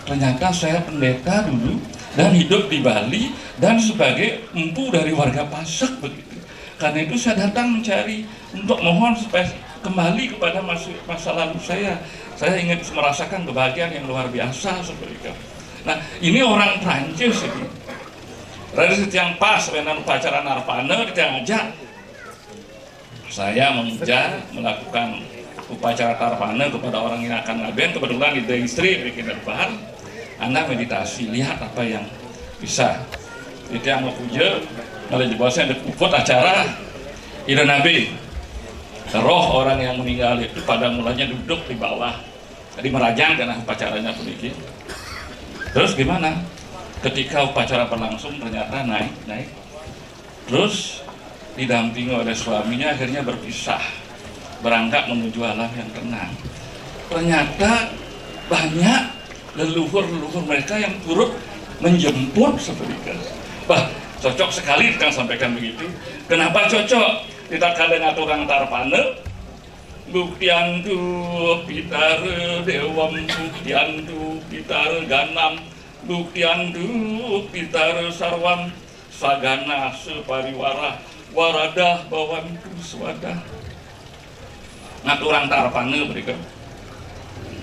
ternyata saya pendeta dulu dan hidup di Bali dan sebagai empu dari warga Pasek begitu. Karena itu saya datang mencari untuk mohon supaya kembali kepada masa, masa lalu saya. Saya ingin merasakan kebahagiaan yang luar biasa seperti itu. Nah, ini orang Prancis ini. Raris titiang pas wénten upacara narpana, titiang ajak. Saya memuja, melakukan upacara tarpana kepada orang yang akan ngabén. Kebetulan ida istri bikin rebahan, Anda meditasi, lihat apa yang bisa. Titiang mapuja, malah jebosnya ada puput acara, ida nabi. Roh orang yang meninggal itu pada mulanya duduk di bawah. Jadi merajang kena upacaranya puniki. Terus gimana? Ketika upacara berlangsung, ternyata naik, naik. Terus didampingi oleh suaminya, akhirnya berpisah, berangkat menuju alam yang tenang. Ternyata banyak leluhur-leluhur mereka yang turut menjemput seperti itu. Bah, cocok sekali kita sampaikan begitu. Kenapa cocok? Kita kadang ngaturang tarpana, buktiantu pitara devam, buktiantu pitara ganam, buktiantu pitara sarvam, sagana sapariwara, waradah bawantu swadah. Ngaturang tarpana mereka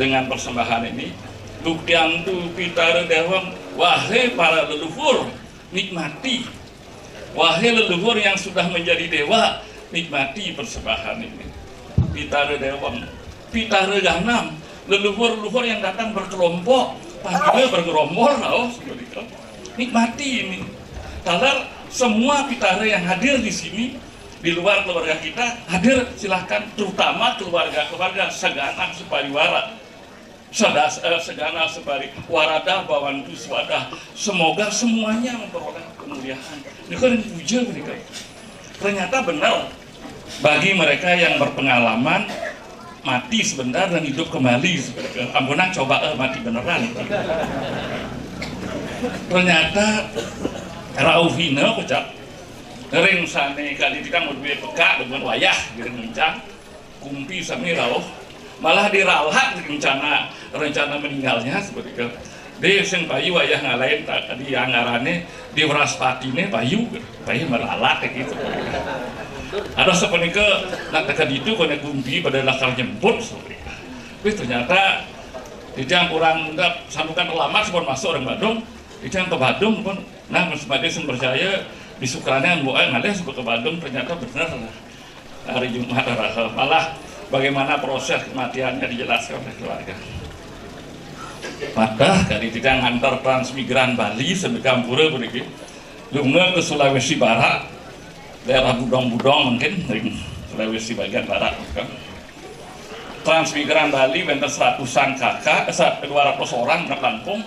dengan persembahan ini. Buktiantu pitara devam, wahai para leluhur, nikmati. Wahai leluhur yang sudah menjadi dewa, nikmati persembahan ini. Pitara devam, pitara ganam, leluhur-leluhur yang datang berkelompok, panggilnya bergerombol, oh, seperti itu. Nikmati ini. Talar semua pitara yang hadir di sini, di luar keluarga kita, hadir, silahkan, terutama keluarga-keluarga sagana sapariwara. Sadas, eh, sagana sapari, waradah bawantu swadah. Semoga semuanya memperoleh kemuliaan. Ini kan puja mereka. Ternyata benar, bagi mereka yang berpengalaman, mati sebentar dan hidup kembali. Ampunang coba, eh, mati beneran. Ternyata rauhina, ucap. Ring sané kadi kita mau duit peka dengan wayah, gitu, ngencang. Kumpi sami rauh, malah diralat rencana, rencana meninggalnya seperti itu. Di sing payu wayah ngalahin ta-, di anggarané, di wraspatiné payu, payu meralat gitu. Ada sepenika nak teka ditu koné kumpi pada lakar jemput seperti itu. Tapi ternyata di tiang kurang santukan terlambat sebelum masuk orang Badung, di tiang ke Badung pun, nah, sebagai sumber saya di Sukrané, mbok ngalih sebut ke Badung, ternyata benar. Hari Jumat raha. Malah Bagaimana proses kematiannya dijelaskan oleh keluarga. Padahal kali titiang ngantar transmigran Bali sami ka ampura puniki. Lunga ke Sulawesi Barat, daerah Budong-Budong mungkin, ring Sulawesi bagian barat kan. Transmigran Bali wénten seratusan kakak, eh, sa-, dua ratus orang nak langkung.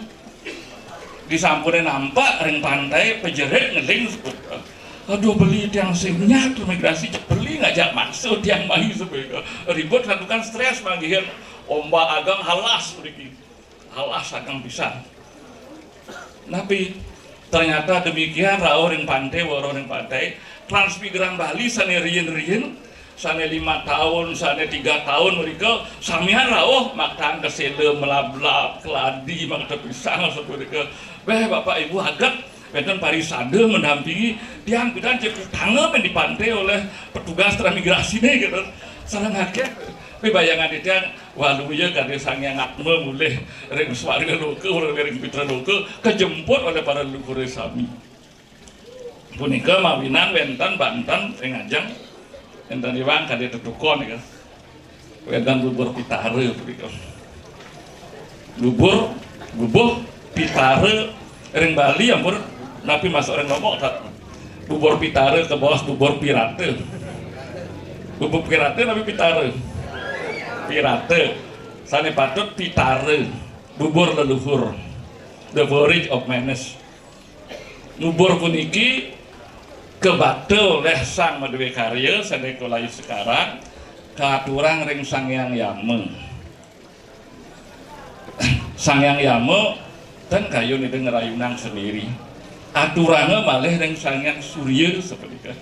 Disampuné nampak ring pantai, pajerit ngeling, sapunika. Aduh, beli tiang sing nyat migrasi, beli ngajak maksa tiang mai, sapunika. Ribut santukan stres manggihin ombak ageng, halas mriki. Halas ageng pisan. Napi ternyata demikian, rauh ring pantai, weruh ring pantai, transmigran Bali sané riin-riin, sané lima taun, sané tiga taun mrika, samian rauh makta ka Séla, Melablab, Keladi, makta pisang, sapunika. Béh, Bapak Ibu aget, wénten parisada mendampingi, tiang pidan cai kutanga mén di pantai oleh petugas transmigrasiné, gitu. Sareng akéh, tapi bayangan tiang, waluya kadé Sang Hyang Atma mulih ring swarga loka, ring Pitra Loka, kajemput oleh para leluhuré sami. Punika mawinan wénten banten ring ajeng, wénten iwang kadé tetuka nika. Wénten bubur pitara punika. Bubur, bubuh pitara ring Bali ampun, napi masuk ring Lombok, tak? Bubur pitara kabaos bubur pirata. Bubur pirata napi pitara? Pirata. Sané patut pitara. Bubur leluhur. The porridge of manners. Bubur puniki kabakta oleh Sang Madwé Karya sané kalayu sekarang, katurang ring Sang Hyang Yama. Sang Hyang Yama ten kayun Ida ngrayunang sendiri. Aturanga malih ring Sang Hyang Surya sapunika.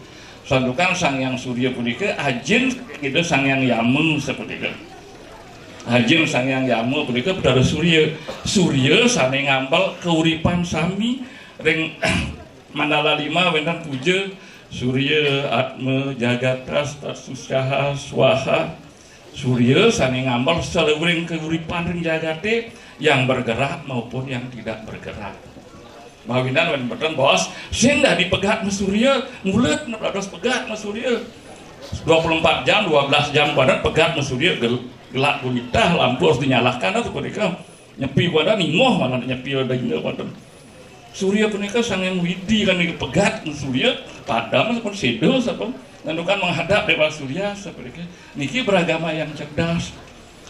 Santukan Sang Hyang Surya punika ajin Ida Sang Hyang Yama sapunika. Ajin Sang Hyang Yama punika Betara Surya. Surya sané ngambil kauripan sami. Ring Mandala Lima wénten puja Surya Atma Jagatas Tatsusyaha Swaha. Surya sané ngambil saluiring kauripan ring jagaté, yang bergerak maupun yang tidak bergerak. Mawinan wénten baos, sing dadi pegat masurya, ngulet dados pegat masurya. Dua puluh empat jam, dua belas jam padan pegat masurya, gel-, gelap gulita, lampu harus dinyalakan atau punika. Nyepi pada ningoh malah nyepi ada indah pada. Surya punika Sang Hyang Widi kan niki pegat surya, padam sampun séda sampun. Santukan menghadap Dewa Surya sapunika. Niki beragama yang cerdas.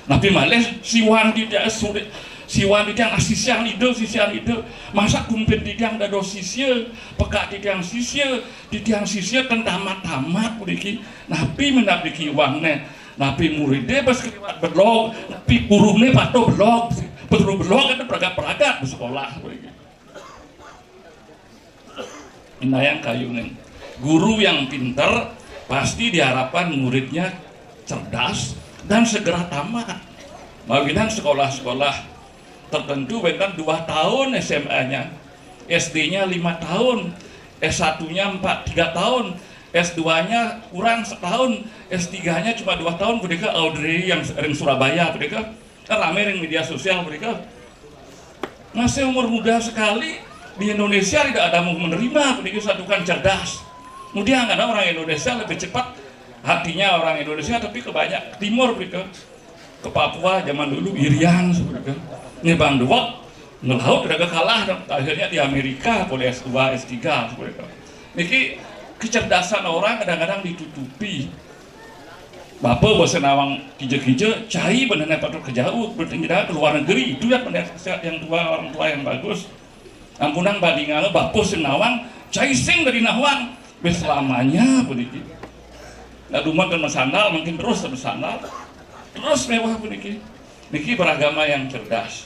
Napi malih siwan titiang Surya, siwan titiang asisian Ida, sisian Ida. Masa kumpin titiang dados sisia, pekak titiang sisia, titiang sisia ten tamat-tamat puniki. Napi minab niki iwangné? Napi muridé pas kliwat belog, napi guruné patuh belog, patuh belog itu pragat-pragat di sekolah. Indayang kayuning. Guru yang pinter pasti diharapkan muridnya cerdas dan segera tamat. Mawinan sekolah-sekolah tertentu wénten dua tahun S M A-nya, S D-nya lima tahun, S satu-nya empat, tiga tahun, S dua-nya kurang setahun, S tiga-nya cuma dua tahun, punika Audrey yang ring Surabaya, punika kan ramé ring media sosial, punika masih umur muda sekali di Indonesia tidak ada mau menerima, punika santukan cerdas. Kemudian karena orang Indonesia lebih cepat hatinya orang Indonesia, tapi kebanyak timur, punika ke Papua zaman dulu, Irian, sapunika. Nggih, Bang Duwek ngelaut udah kalah, akhirnya di Amerika boleh S dua, S tiga, sapunika. Niki kecerdasan orang kadang-kadang ditutupi. Bapa basa nawang kija-kija, cai benehné patut kejauh, berarti kita ke luar negeri, itu yang benar, yang tua, orang tua yang bagus. Ampunang bandingan bapa sing nawang, cai sing dadi nawang. Wis selamanya puniki. Nah, dumun ten masandal, mungkin terus ten masandal. Terus méweh puniki. Niki beragama yang cerdas.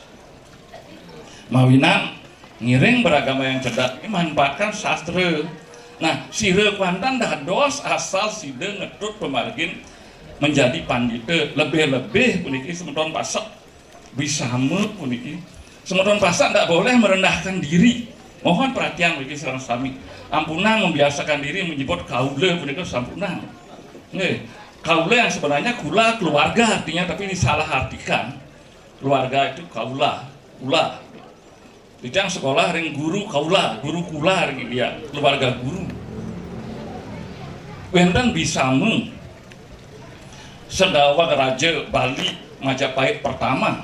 Mawinan ngiring beragama yang cerdas ini manfaatkan sastra. Nah, sira kuantan dados asal sida ngetut pamargin menjadi pandita, lebih-lebih puniki semeton pasek. Bisama puniki. Semeton pasek ndak boleh merendahkan diri. Mohon perhatian puniki sareng sami. Ampunang membiasakan diri menyebut kaula punika sampunang. Nggih. Kaula yang sebenarnya kula keluarga artinya, tapi disalahartikan. Keluarga itu kaula, kula. Titiang sekolah ring guru kaula, guru kula ring dia, keluarga guru. Wénten bisama. Sadaweg Raja Bali Majapahit pertama,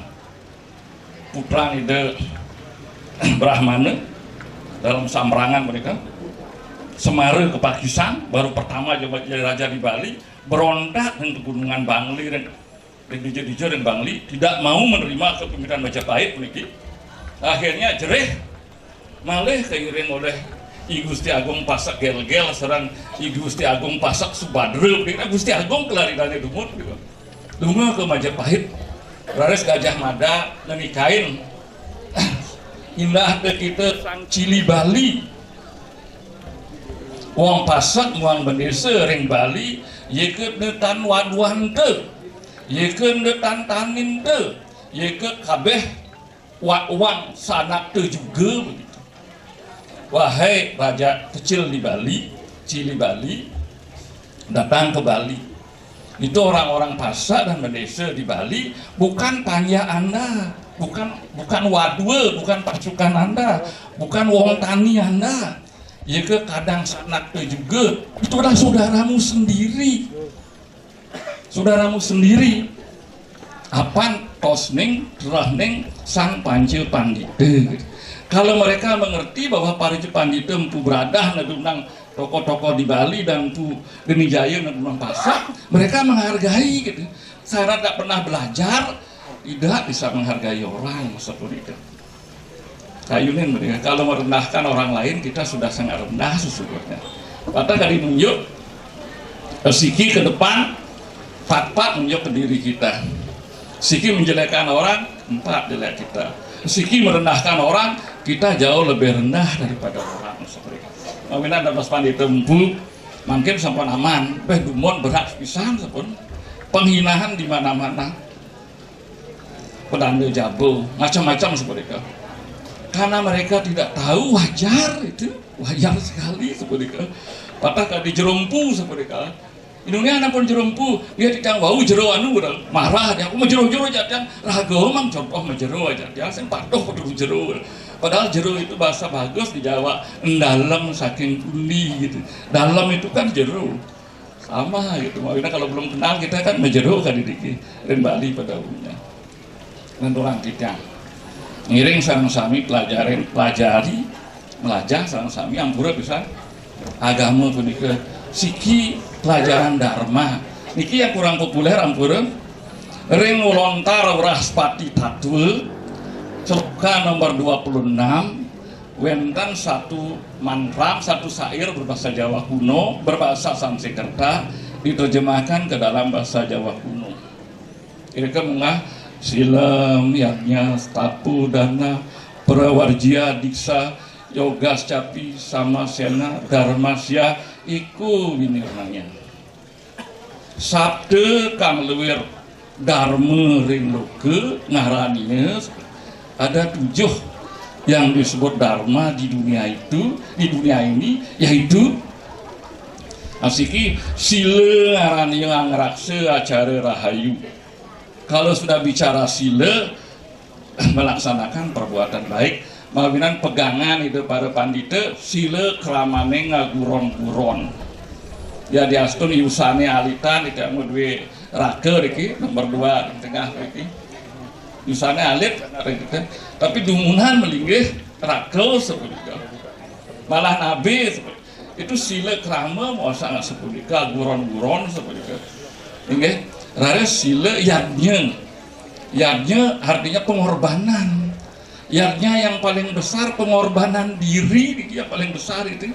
putra Ida Brahmana dalam samrangan mereka, Semara kepakisan, baru pertama jadi raja di Bali, berontak dengan pegunungan Bangli dan, dan dija-dija dan Bangli, tidak mau menerima kepemimpinan Majapahit niki. Akhirnya jerih, malih kairing oleh I Gusti Agung Pasek Gelgel sareng I Gusti Agung Pasek Subadra. Gusti Agung kelarinane dumun gitu. Lunga ke Majapahit. Raris Gajah Mada ngenikain, indah te kita sang cili Bali. Wong Pasek muang bendesa ring Bali, yeka netan waduan te, yeka netan tanin te, yeka kabeh wak wang sanak te juga begitu. Wahai raja kecil di Bali, cili Bali, datang ke Bali. Itu orang-orang Pasek dan bendesa di Bali bukan panjak anda, bukan bukan wadua, bukan pasukan anda, bukan wong tani anda. Ya ke kadang sanak te juga, itu adalah saudaramu sendiri. Saudaramu sendiri. Apan tosning rehning sang panca pandita. Kalau mereka mengerti bahwa para pandita empu bradah nadunang tokoh-tokoh di Bali dan empu geni jaya nadunang Pasek, mereka menghargai gitu. Saya tidak pernah belajar, tidak bisa menghargai orang seperti itu. Kayunin mereka, kalau merendahkan orang lain, kita sudah sangat rendah sesungguhnya. Maka dari nunjuk, eh, siki ke depan, empat-empat nunjuk ke diri kita. Siki menjelekkan orang, empat jelek kita. Siki merendahkan orang, kita jauh lebih rendah daripada orang. Maminan dados pandita empu, mungkin sampun aman, beh dumon berat pisan sampun. Penghinaan di mana-mana. Pedanda jaba, macam-macam seperti itu. Karena mereka tidak tahu wajar itu, wajar sekali seperti itu. Patah kadi jerumpu seperti itu. Inungnya anak pun jerumpu, dia tidak wau jero anu orang marah dia, aku menjero-jero aja dia, raga mang contoh menjero aja dia, saya patuh kudu jero. Padahal jero itu bahasa bagus di Jawa, dalam saking pundi gitu. Dalam itu kan jero. Sama gitu. Makanya kalau belum kenal kita kan menjero kan didiki. Ring Bali pada umumnya. Nang orang kita. Ngiring sama sami pelajarin, pelajari, melajah sama sami ampura bisa agama punika siki pelajaran Dharma. Niki yang kurang populer ampura. Ring Lontar Wraspati Tatwa, sloka nomor dua puluh enam, wenten satu mantra, satu syair berbahasa Jawa kuno, berbahasa Sanskerta, diterjemahkan ke dalam bahasa Jawa kuno. Kira-kira mengah silam, yadnya, tapu, dana, prawarjia, diksa, yoga, capi, sama, sena, dharmasya, iku winirnanya. Sabda kang luwir dharma ring loka ngaraninya ada tujuh yang disebut dharma di dunia itu, di dunia ini, yaitu asiki sila ngaraninya angraksa acara rahayu. Kalau sudah bicara sila, melaksanakan perbuatan baik, mawinan pegangan itu para pandita, sila kramane ngaguron-guron. Ya diastun yusane alitan itu yang duwe raka iki nomor dua tengah iki. Yusane alit gitu. Tapi dumunan melinggih raka sepunika. Malah nabi sepunika. Itu sila krama mau sangat sepunika, guron-guron sepunika. Inggih, raris sila yadnya. Yadnya artinya pengorbanan. Yadnya yang paling besar pengorbanan diri yang paling besar itu.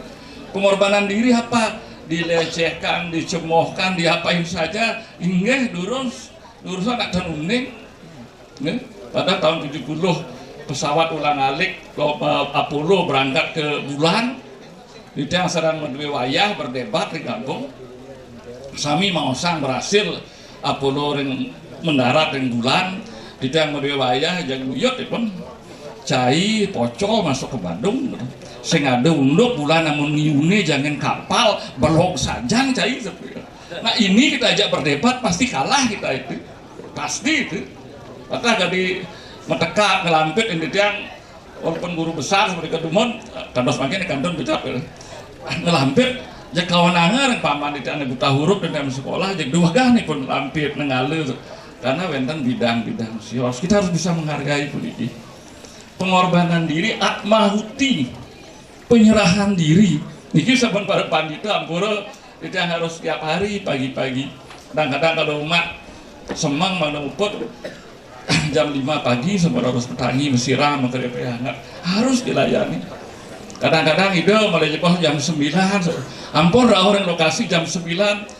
Pengorbanan diri apa? Dilecehkan, dicemohkan, diapain saja. Inggih, durus, durus anak dan uning. Nggih. Pada tahun tujuh puluh pesawat ulang alik lo- eh, Apollo berangkat ke bulan. Titiang sareng madué wayah berdebat ring kampung. Sami maosang berhasil Apollo ring mendarat ring bulan. Titiang madué wayah jaguyut ipun. Cai pocol masuk ke Bandung. Sing ada unduk bulan amun ngiune jangin kapal belog sajan cai. Nah ini kita ajak berdebat pasti kalah kita itu. Pasti itu. Maka jadi metekak ngelampit ini tiang walaupun guru besar seperti kedumun, kantos makin kantun kecap ya. Ngelampit Jeg kawanangan paman di tanah buta huruf dan dalam sekolah, jeg duwegah nipun lampir nenggala. Karena wenten bidang-bidang sios. Kita harus bisa menghargai puniki. Pengorbanan diri, atmahuti, penyerahan diri. Niki sampun para pandita ampura, kita harus tiap hari pagi-pagi. Kadang-kadang kalau umat semeng mana uput, jam lima pagi sama harus petangi, mesiram, makan air hangat. Harus dilayani. Kadang-kadang ida malah jebos jam sembilan. Ampun, rauh ring lokasi jam sembilan.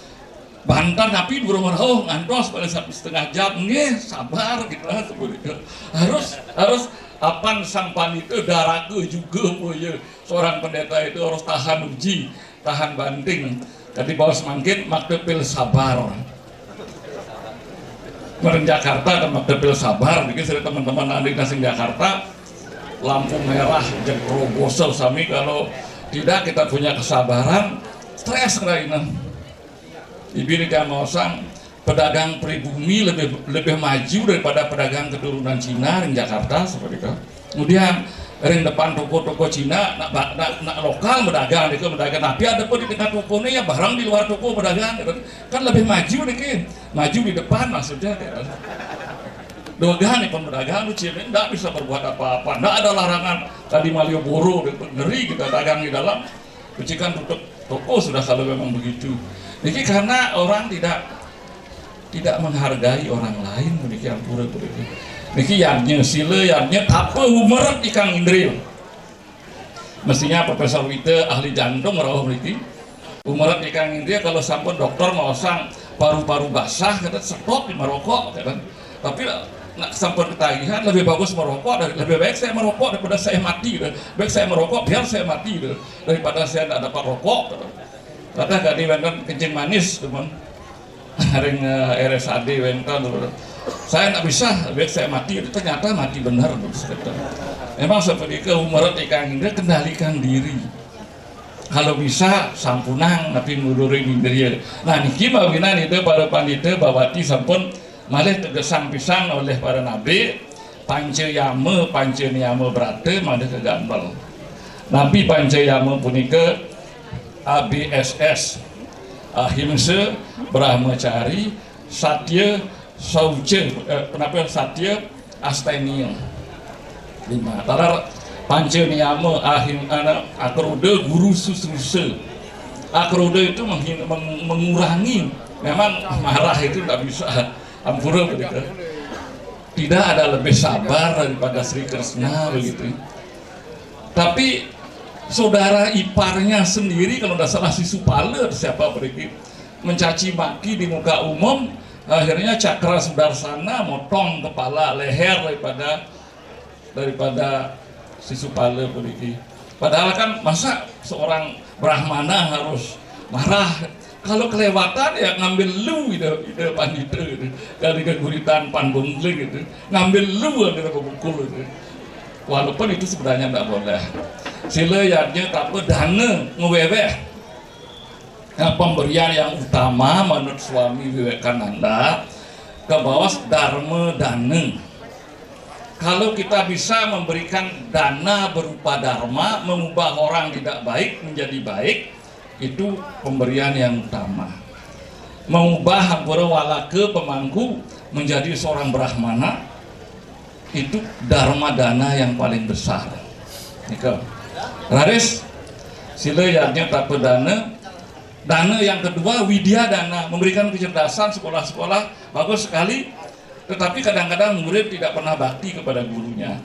Banten tapi durung rauh, ngantos pada satu setengah jam. Nggih, sabar gitu lah, seperti itu. Harus, harus apan sang panita daraga juga, boya. Seorang pendeta itu harus tahan uji, tahan banting. Tadi bawa semangkin, makta pil sabar. Meren Jakarta kan makta pil sabar, bikin saya teman-teman adik nasing Jakarta, lampu merah, jeg roboso sami, kalau tidak kita punya kesabaran, stres ngeraina. Ibi ni tiang maosang, pedagang pribumi lebih, lebih maju daripada pedagang keturunan Cina di Jakarta, seperti itu. Kemudian, ring depan toko-toko Cina, nak, ba- nak, nak lokal medagang, dia medagang. Tapi ada pun di tengah toko ni, ya barang di luar toko medagang, gitu. Kan lebih maju niki. Maju di depan maksudnya, gitu. Duwegah nipun pedagang, Cina ndak bisa berbuat apa-apa. Ndak ada larangan tadi Malioboro, gitu. Ngeri kita dagang di dalam. Pecikan tutup toko sudah kalau memang begitu. Niki karena orang tidak tidak menghargai orang lain, puniki ampura puniki. Niki yadnya, sila yadnya, tapa umeret ikang indria. Mestinya Profesor Wita, ahli jantung, rauh mriki. Umeret ikang indria, kalau sampun dokter maosang paru-paru basah, kata stop di merokok, kata. Tapi nak sampun ketagihan, lebih bagus merokok, dari, lebih baik saya merokok daripada saya mati, dah. Baik saya merokok, biar saya mati, dah. Daripada saya tidak dapat rokok, kata. Kata kadi wenten kencing manis, teman. Ring, eh, R S A D wenten. Saya ndak bisa, biar saya mati. Ternyata mati benar, kata. Memang seperti ke umeret ikang indria, kendalikan diri. Kalau bisa, sampunang, tapi ngulurin indria. Nah, niki mawinan itu para pandita bawati sampun malih tegesang pisan oleh para nabi, panca yama, panca niyama brata malih kagambel. Nabi panca yama punika A B S S, ahimsa, brahmacari, satya, sauca, eh, kenapa satya, astenia. Lima. Talar panca niyama, ahim, ana, akroda, guru susrusa. Akroda itu menghin- meng- mengurangi. Memang marah itu nggak bisa. Ampura begitu. Tidak ada lebih sabar daripada Sri Krishna begitu. Tapi saudara iparnya sendiri, kalau tidak salah, Sisupala, siapa begitu, mencaci maki di muka umum, akhirnya Cakra Sudarsana motong kepala leher daripada daripada Sisupala puniki. Padahal kan masa seorang Brahmana harus marah? Kalau kelewatan ya ngambil lu itu, itu pandita itu. Dari keguritan pan bungkling itu. Ngambil lu ada pemukul itu. Walaupun itu sebenarnya tidak boleh. Sila yadnya tapa dana ngeweweh. Nah, pemberian yang utama menurut Swami Vivekananda ke bawah dharma dana. Kalau kita bisa memberikan dana berupa dharma, mengubah orang tidak baik menjadi baik, itu pemberian yang utama. Mengubah ampura walaka pemangku menjadi seorang brahmana, itu dharma dana yang paling besar. Nika. Raris, sila yadnya tapa dana. Dana yang kedua, widya dana, memberikan kecerdasan, sekolah-sekolah, bagus sekali. Tetapi kadang-kadang murid tidak pernah bakti kepada gurunya.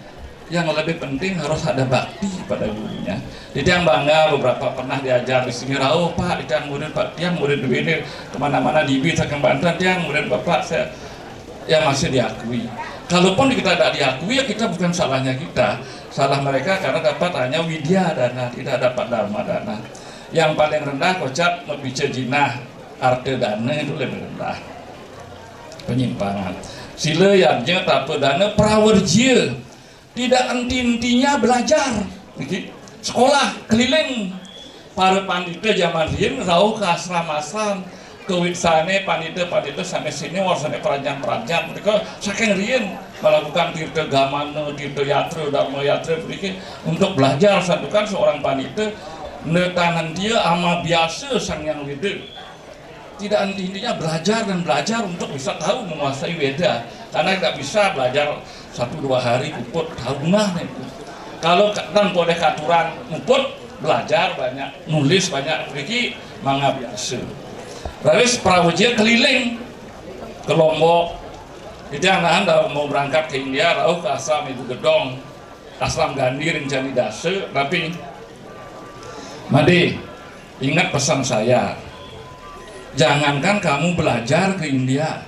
Yang lebih penting harus ada bakti pada gurunya. Jadi yang bangga beberapa pernah diajar di sini, rauh Pak, tiang murid Pak, tiang murid ini kemana-mana di Ibi saking Banten, tiang murid Bapak, saya yang masih diakui. Kalaupun kita tidak diakui, ya kita bukan salahnya kita, salah mereka karena dapat hanya widya dana, tidak dapat dharma dana. Yang paling rendah kocap mabica jinah, arta dana itu lebih rendah. Penyimpangan. Sila yadnya tapa dana prawerjia. Tidak enti-entinya belajar. Niki, sekolah keliling. Para pandita zaman riyin rauh ke asram-asram, ke witsane pandita-pandita sane senior, sane prajan-prajan, mereka saking riyin melakukan tirta gamana, tirta yatra, dharma yatra, begitu, untuk belajar santukan seorang pandita. Netanan dia ama biasa Sang Yang Weda. Tidak henti-hentinya belajar dan belajar untuk bisa tahu menguasai Weda. Karena tidak bisa belajar satu dua hari puput, tahu nah itu. Kalau ka-, tanpa oleh katuran puput, belajar banyak, nulis banyak, iki mangga biasa. Raris Prawijaya keliling ke Lombok. Jadi anak-anak mau berangkat ke India, rauh ke asam Ibu Gedong, asam Gandhi Rencani Dasa, tapi Made, ingat pesan saya. Jangankan kamu belajar ke India,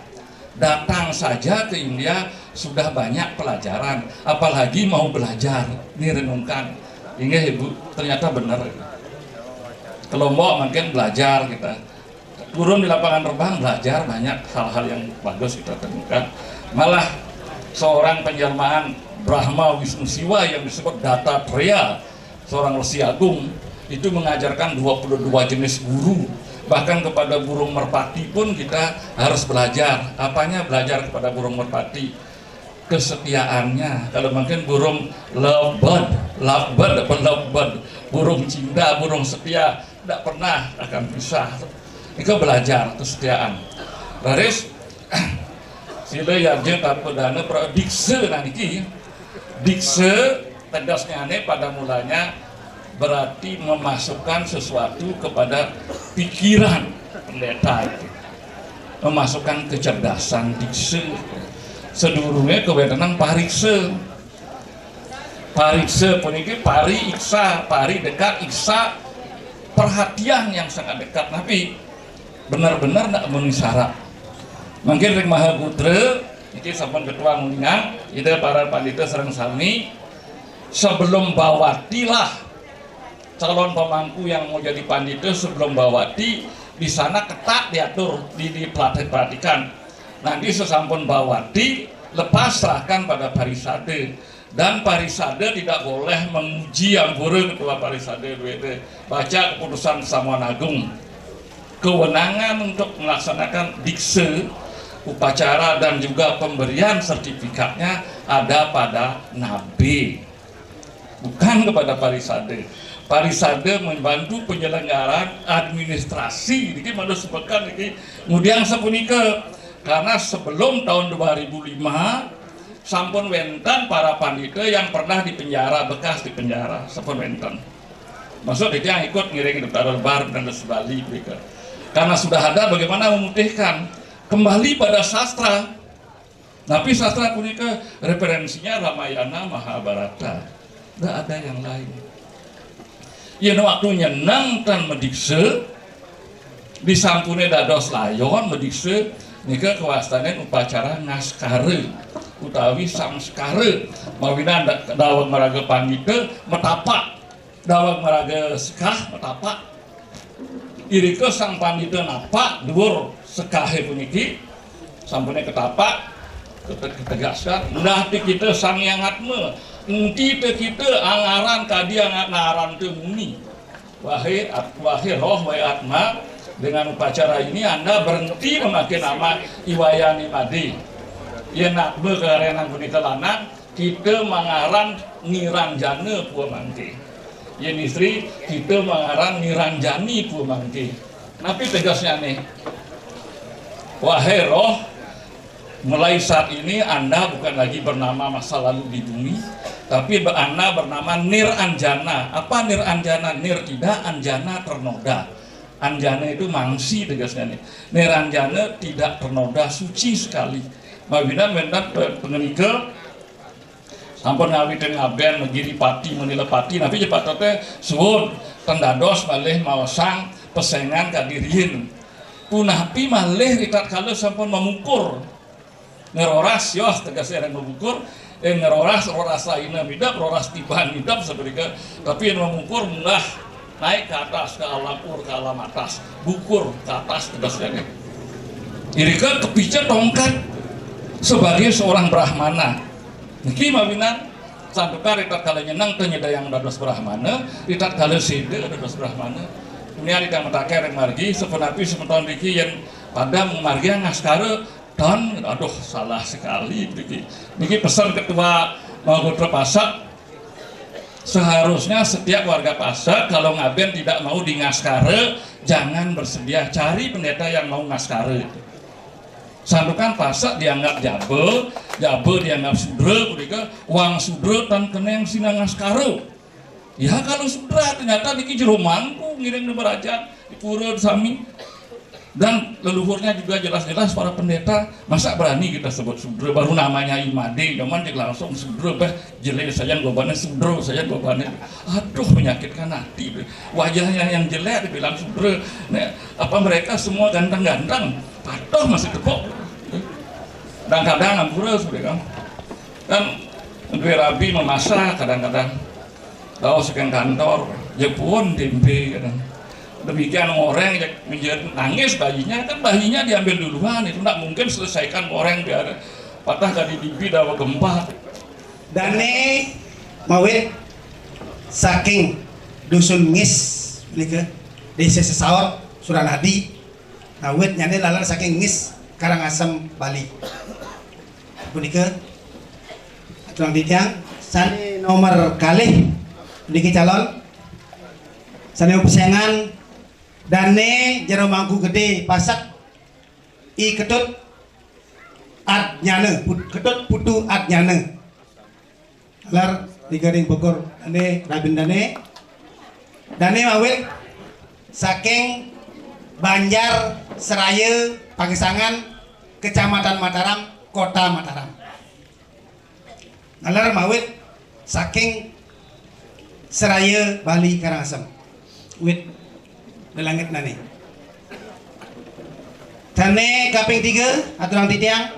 datang saja ke India sudah banyak pelajaran, apalagi mau belajar. Ini renungkan. Inggih, Ibu, ternyata benar. Ke Lombok mungkin belajar kita. Turun di lapangan terbang, belajar banyak hal-hal yang bagus kita temukan. Malah seorang penjelmaan Brahma Wisnu Siwa yang disebut Dattatreya, seorang resi agung, itu mengajarkan dua puluh dua jenis guru. Bahkan kepada burung merpati pun kita harus belajar. Apanya belajar kepada burung merpati? Kesetiaannya. Kalau mungkin burung lovebird, lovebird apa lovebird, burung cinta, burung setia, tidak pernah akan pisah. Itu belajar kesetiaan. Raris, sila yarja tapa dana pra-, diksa nah niki. Diksa tegasnya pada mulanya berarti memasukkan sesuatu kepada pikiran pendeta itu. Memasukkan kecerdasan, diksa. Sedurungnya kewenangan pariksa. Pariksa puniki pari iksa, pari dekat, iksa perhatian yang sangat dekat. Tapi benar-benar nak memenuhi syarat. Mungkin ring Mahaputra, niki sampun ketua nguningang, ida para pandita sareng sami, sebelum bawati lah calon pemangku yang mau jadi pandita, sebelum bawati, di sana ketat diatur, di, diperhatikan. Nanti sesampun bawati, lepas serahkan pada parisada. Dan parisada tidak boleh menguji ampura ketua parisada duwene. Baca keputusan Samuan Agung. Kewenangan untuk melaksanakan diksa, upacara, dan juga pemberian sertifikatnya ada pada nabe, bukan kepada parisada. Parisada membantu penyelenggaraan administrasi. Niki malu sepekan niki. Kemudian sapunika, karena sebelum tahun dua ribu lima, sampun wenten para pandita yang pernah dipenjara, bekas dipenjara, sampun wenten. Maksud itu yang ikut ngiring Duta Lebar dan Bali mereka. Karena sudah ada, bagaimana memutihkan? Kembali pada sastra. Tapi sastra punika referensinya Ramayana, Mahabharata. Tidak ada yang lain. Yen waktu nyeneng tan mediksa, disampune dados layon mediksa, nika kawastane upacara ngaskara utawi samskara. Mawinan da-, daweg maraga pandita metapak, daweg maraga sekah metapak. Irika sang pandita napak duur sekahe puniki, sampune ketapak, kete-, ketegaskan, nah ti kita Sang Hyang Atma, enti te kita angaran kadi angat naran te muni. Wahai at-, wahai roh, wahai atma, dengan upacara ini Anda berhenti memakai nama Iwayani Made. Yen atma karenan punika lanang, kita mangaran Niranjana pua mangke. Yen istri, kita mangaran Niranjani pua mangke. Napi tegasnya nih? Wahai roh, mulai saat ini Anda bukan lagi bernama masa lalu di bumi, tapi ber-, Anda bernama Niranjana. Apa Niranjana? Nir tidak, Anjana ternoda. Anjana itu mangsi tegasnya nih. Niranjana tidak ternoda, suci sekali. Mawinan wenten pe-, pangenika sampun ngawitin ngaben Giripati, Manilapati, napi je patute suud, ten dados malih maosang pesengan kadi riin. Punapi malih ritatkala sampun mamukur. Ngeroras, yoh, tegas orang mamukur, eh, ngeroras, roras laina midep, roras tiban midep, sapunika. Tapi yen mamukur munggah naik ke atas, ke alam ur, ke alam atas, bukur ke atas, tegasnya nih. Irika kepica tongkat sebagai seorang Brahmana. Niki mawinan santukan ritatkala nyeneng te nyidayang dados Brahmana, ritatkala seda dados Brahmana. Punika ingkang mataken ring margi, sapunapi semeton niki yen pada margi ngaskara, tan, aduh, salah sekali niki. Niki pesan Ketua Mahaputra Pasek. Seharusnya setiap warga Pasek, kalau ngaben tidak mau dingaskara, jangan bersedia, cari pendeta yang mau ngaskara itu. Santukan Pasek dianggap jaba, jaba dianggap sudra, punika wang sudra tan keneng sinah ngaskara. Ya, kalau sudra, ternyata niki jero mangku ngiring di merajan, di pura sami. Dan leluhurnya juga jelas-jelas para pendeta. Masa berani kita sebut sudra, baru namanya Imade, zaman cek langsung sudra, bah, jelek saja gobane, sudra saja gobane. Aduh, menyakitkan hati. Wajahnya yang jelek dibilang sudra. Nah, apa mereka semua ganteng-ganteng? Patuh masih tepuk. Kadang-kadang ampura sudah kan. Kan duwe rabi memasak kadang-kadang. Tahu saking kantor, jepun tempe kadang. Demikian orang yang menjadi nangis bayinya, kan bayinya diambil duluan, itu ndak mungkin selesaikan orang biar patah tadi dibi dawa gempa. Dane mawit saking dusun Ngis, nika desa Sesaut, Suranadi. Nah, wit nyane lalar saking Ngis, Karangasem, Bali. Punika aturang titiang sane nomor kalih niki calon sane upesengan Dane Jero Mangku Gede Pasek, I Ketut Adnyana, Put-, Ketut Putu Adnyana. Lar tiga ring pukur dane, rabin dane. Dane mawit saking Banjar Seraya Pagesangan, Kecamatan Mataram, Kota Mataram. Nalar mawit saking Seraya Bali Karangasem. Wit lelangit nani. Dane kaping tiga, aturang titiang.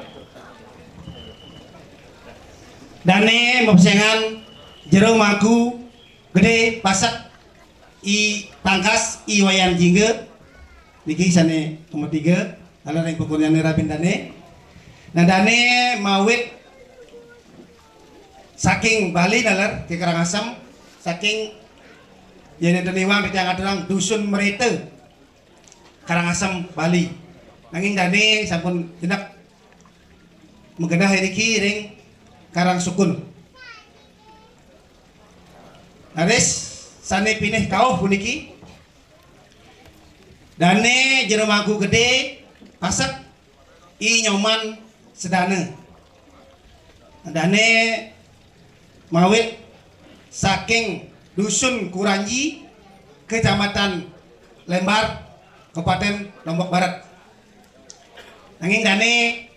Dane mepsengan Jero Mangku Gede Pasek, I Tangkas, I Wayan Jingga. Niki sane nomor tiga, nalar ring pukur nyane rabin dane. Nah, dane mawit saking Bali nalar ke Karangasem, saking yen enten iwang titiang aturang Dusun Merete, Karangasem, Bali. Nanging dane sampun jenek magenah iriki ring Karang Sukun. Raris sane pinih kauh puniki, Dane Jero Mangku Gede Pasek, I Nyoman Sedana. Dane mawit saking Dusun Kuranji, Kecamatan Lembar, Kabupaten Lombok Barat. Nanging dane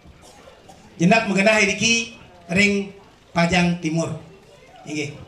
jenek magenah iriki ring Pajang Timur. Inggih,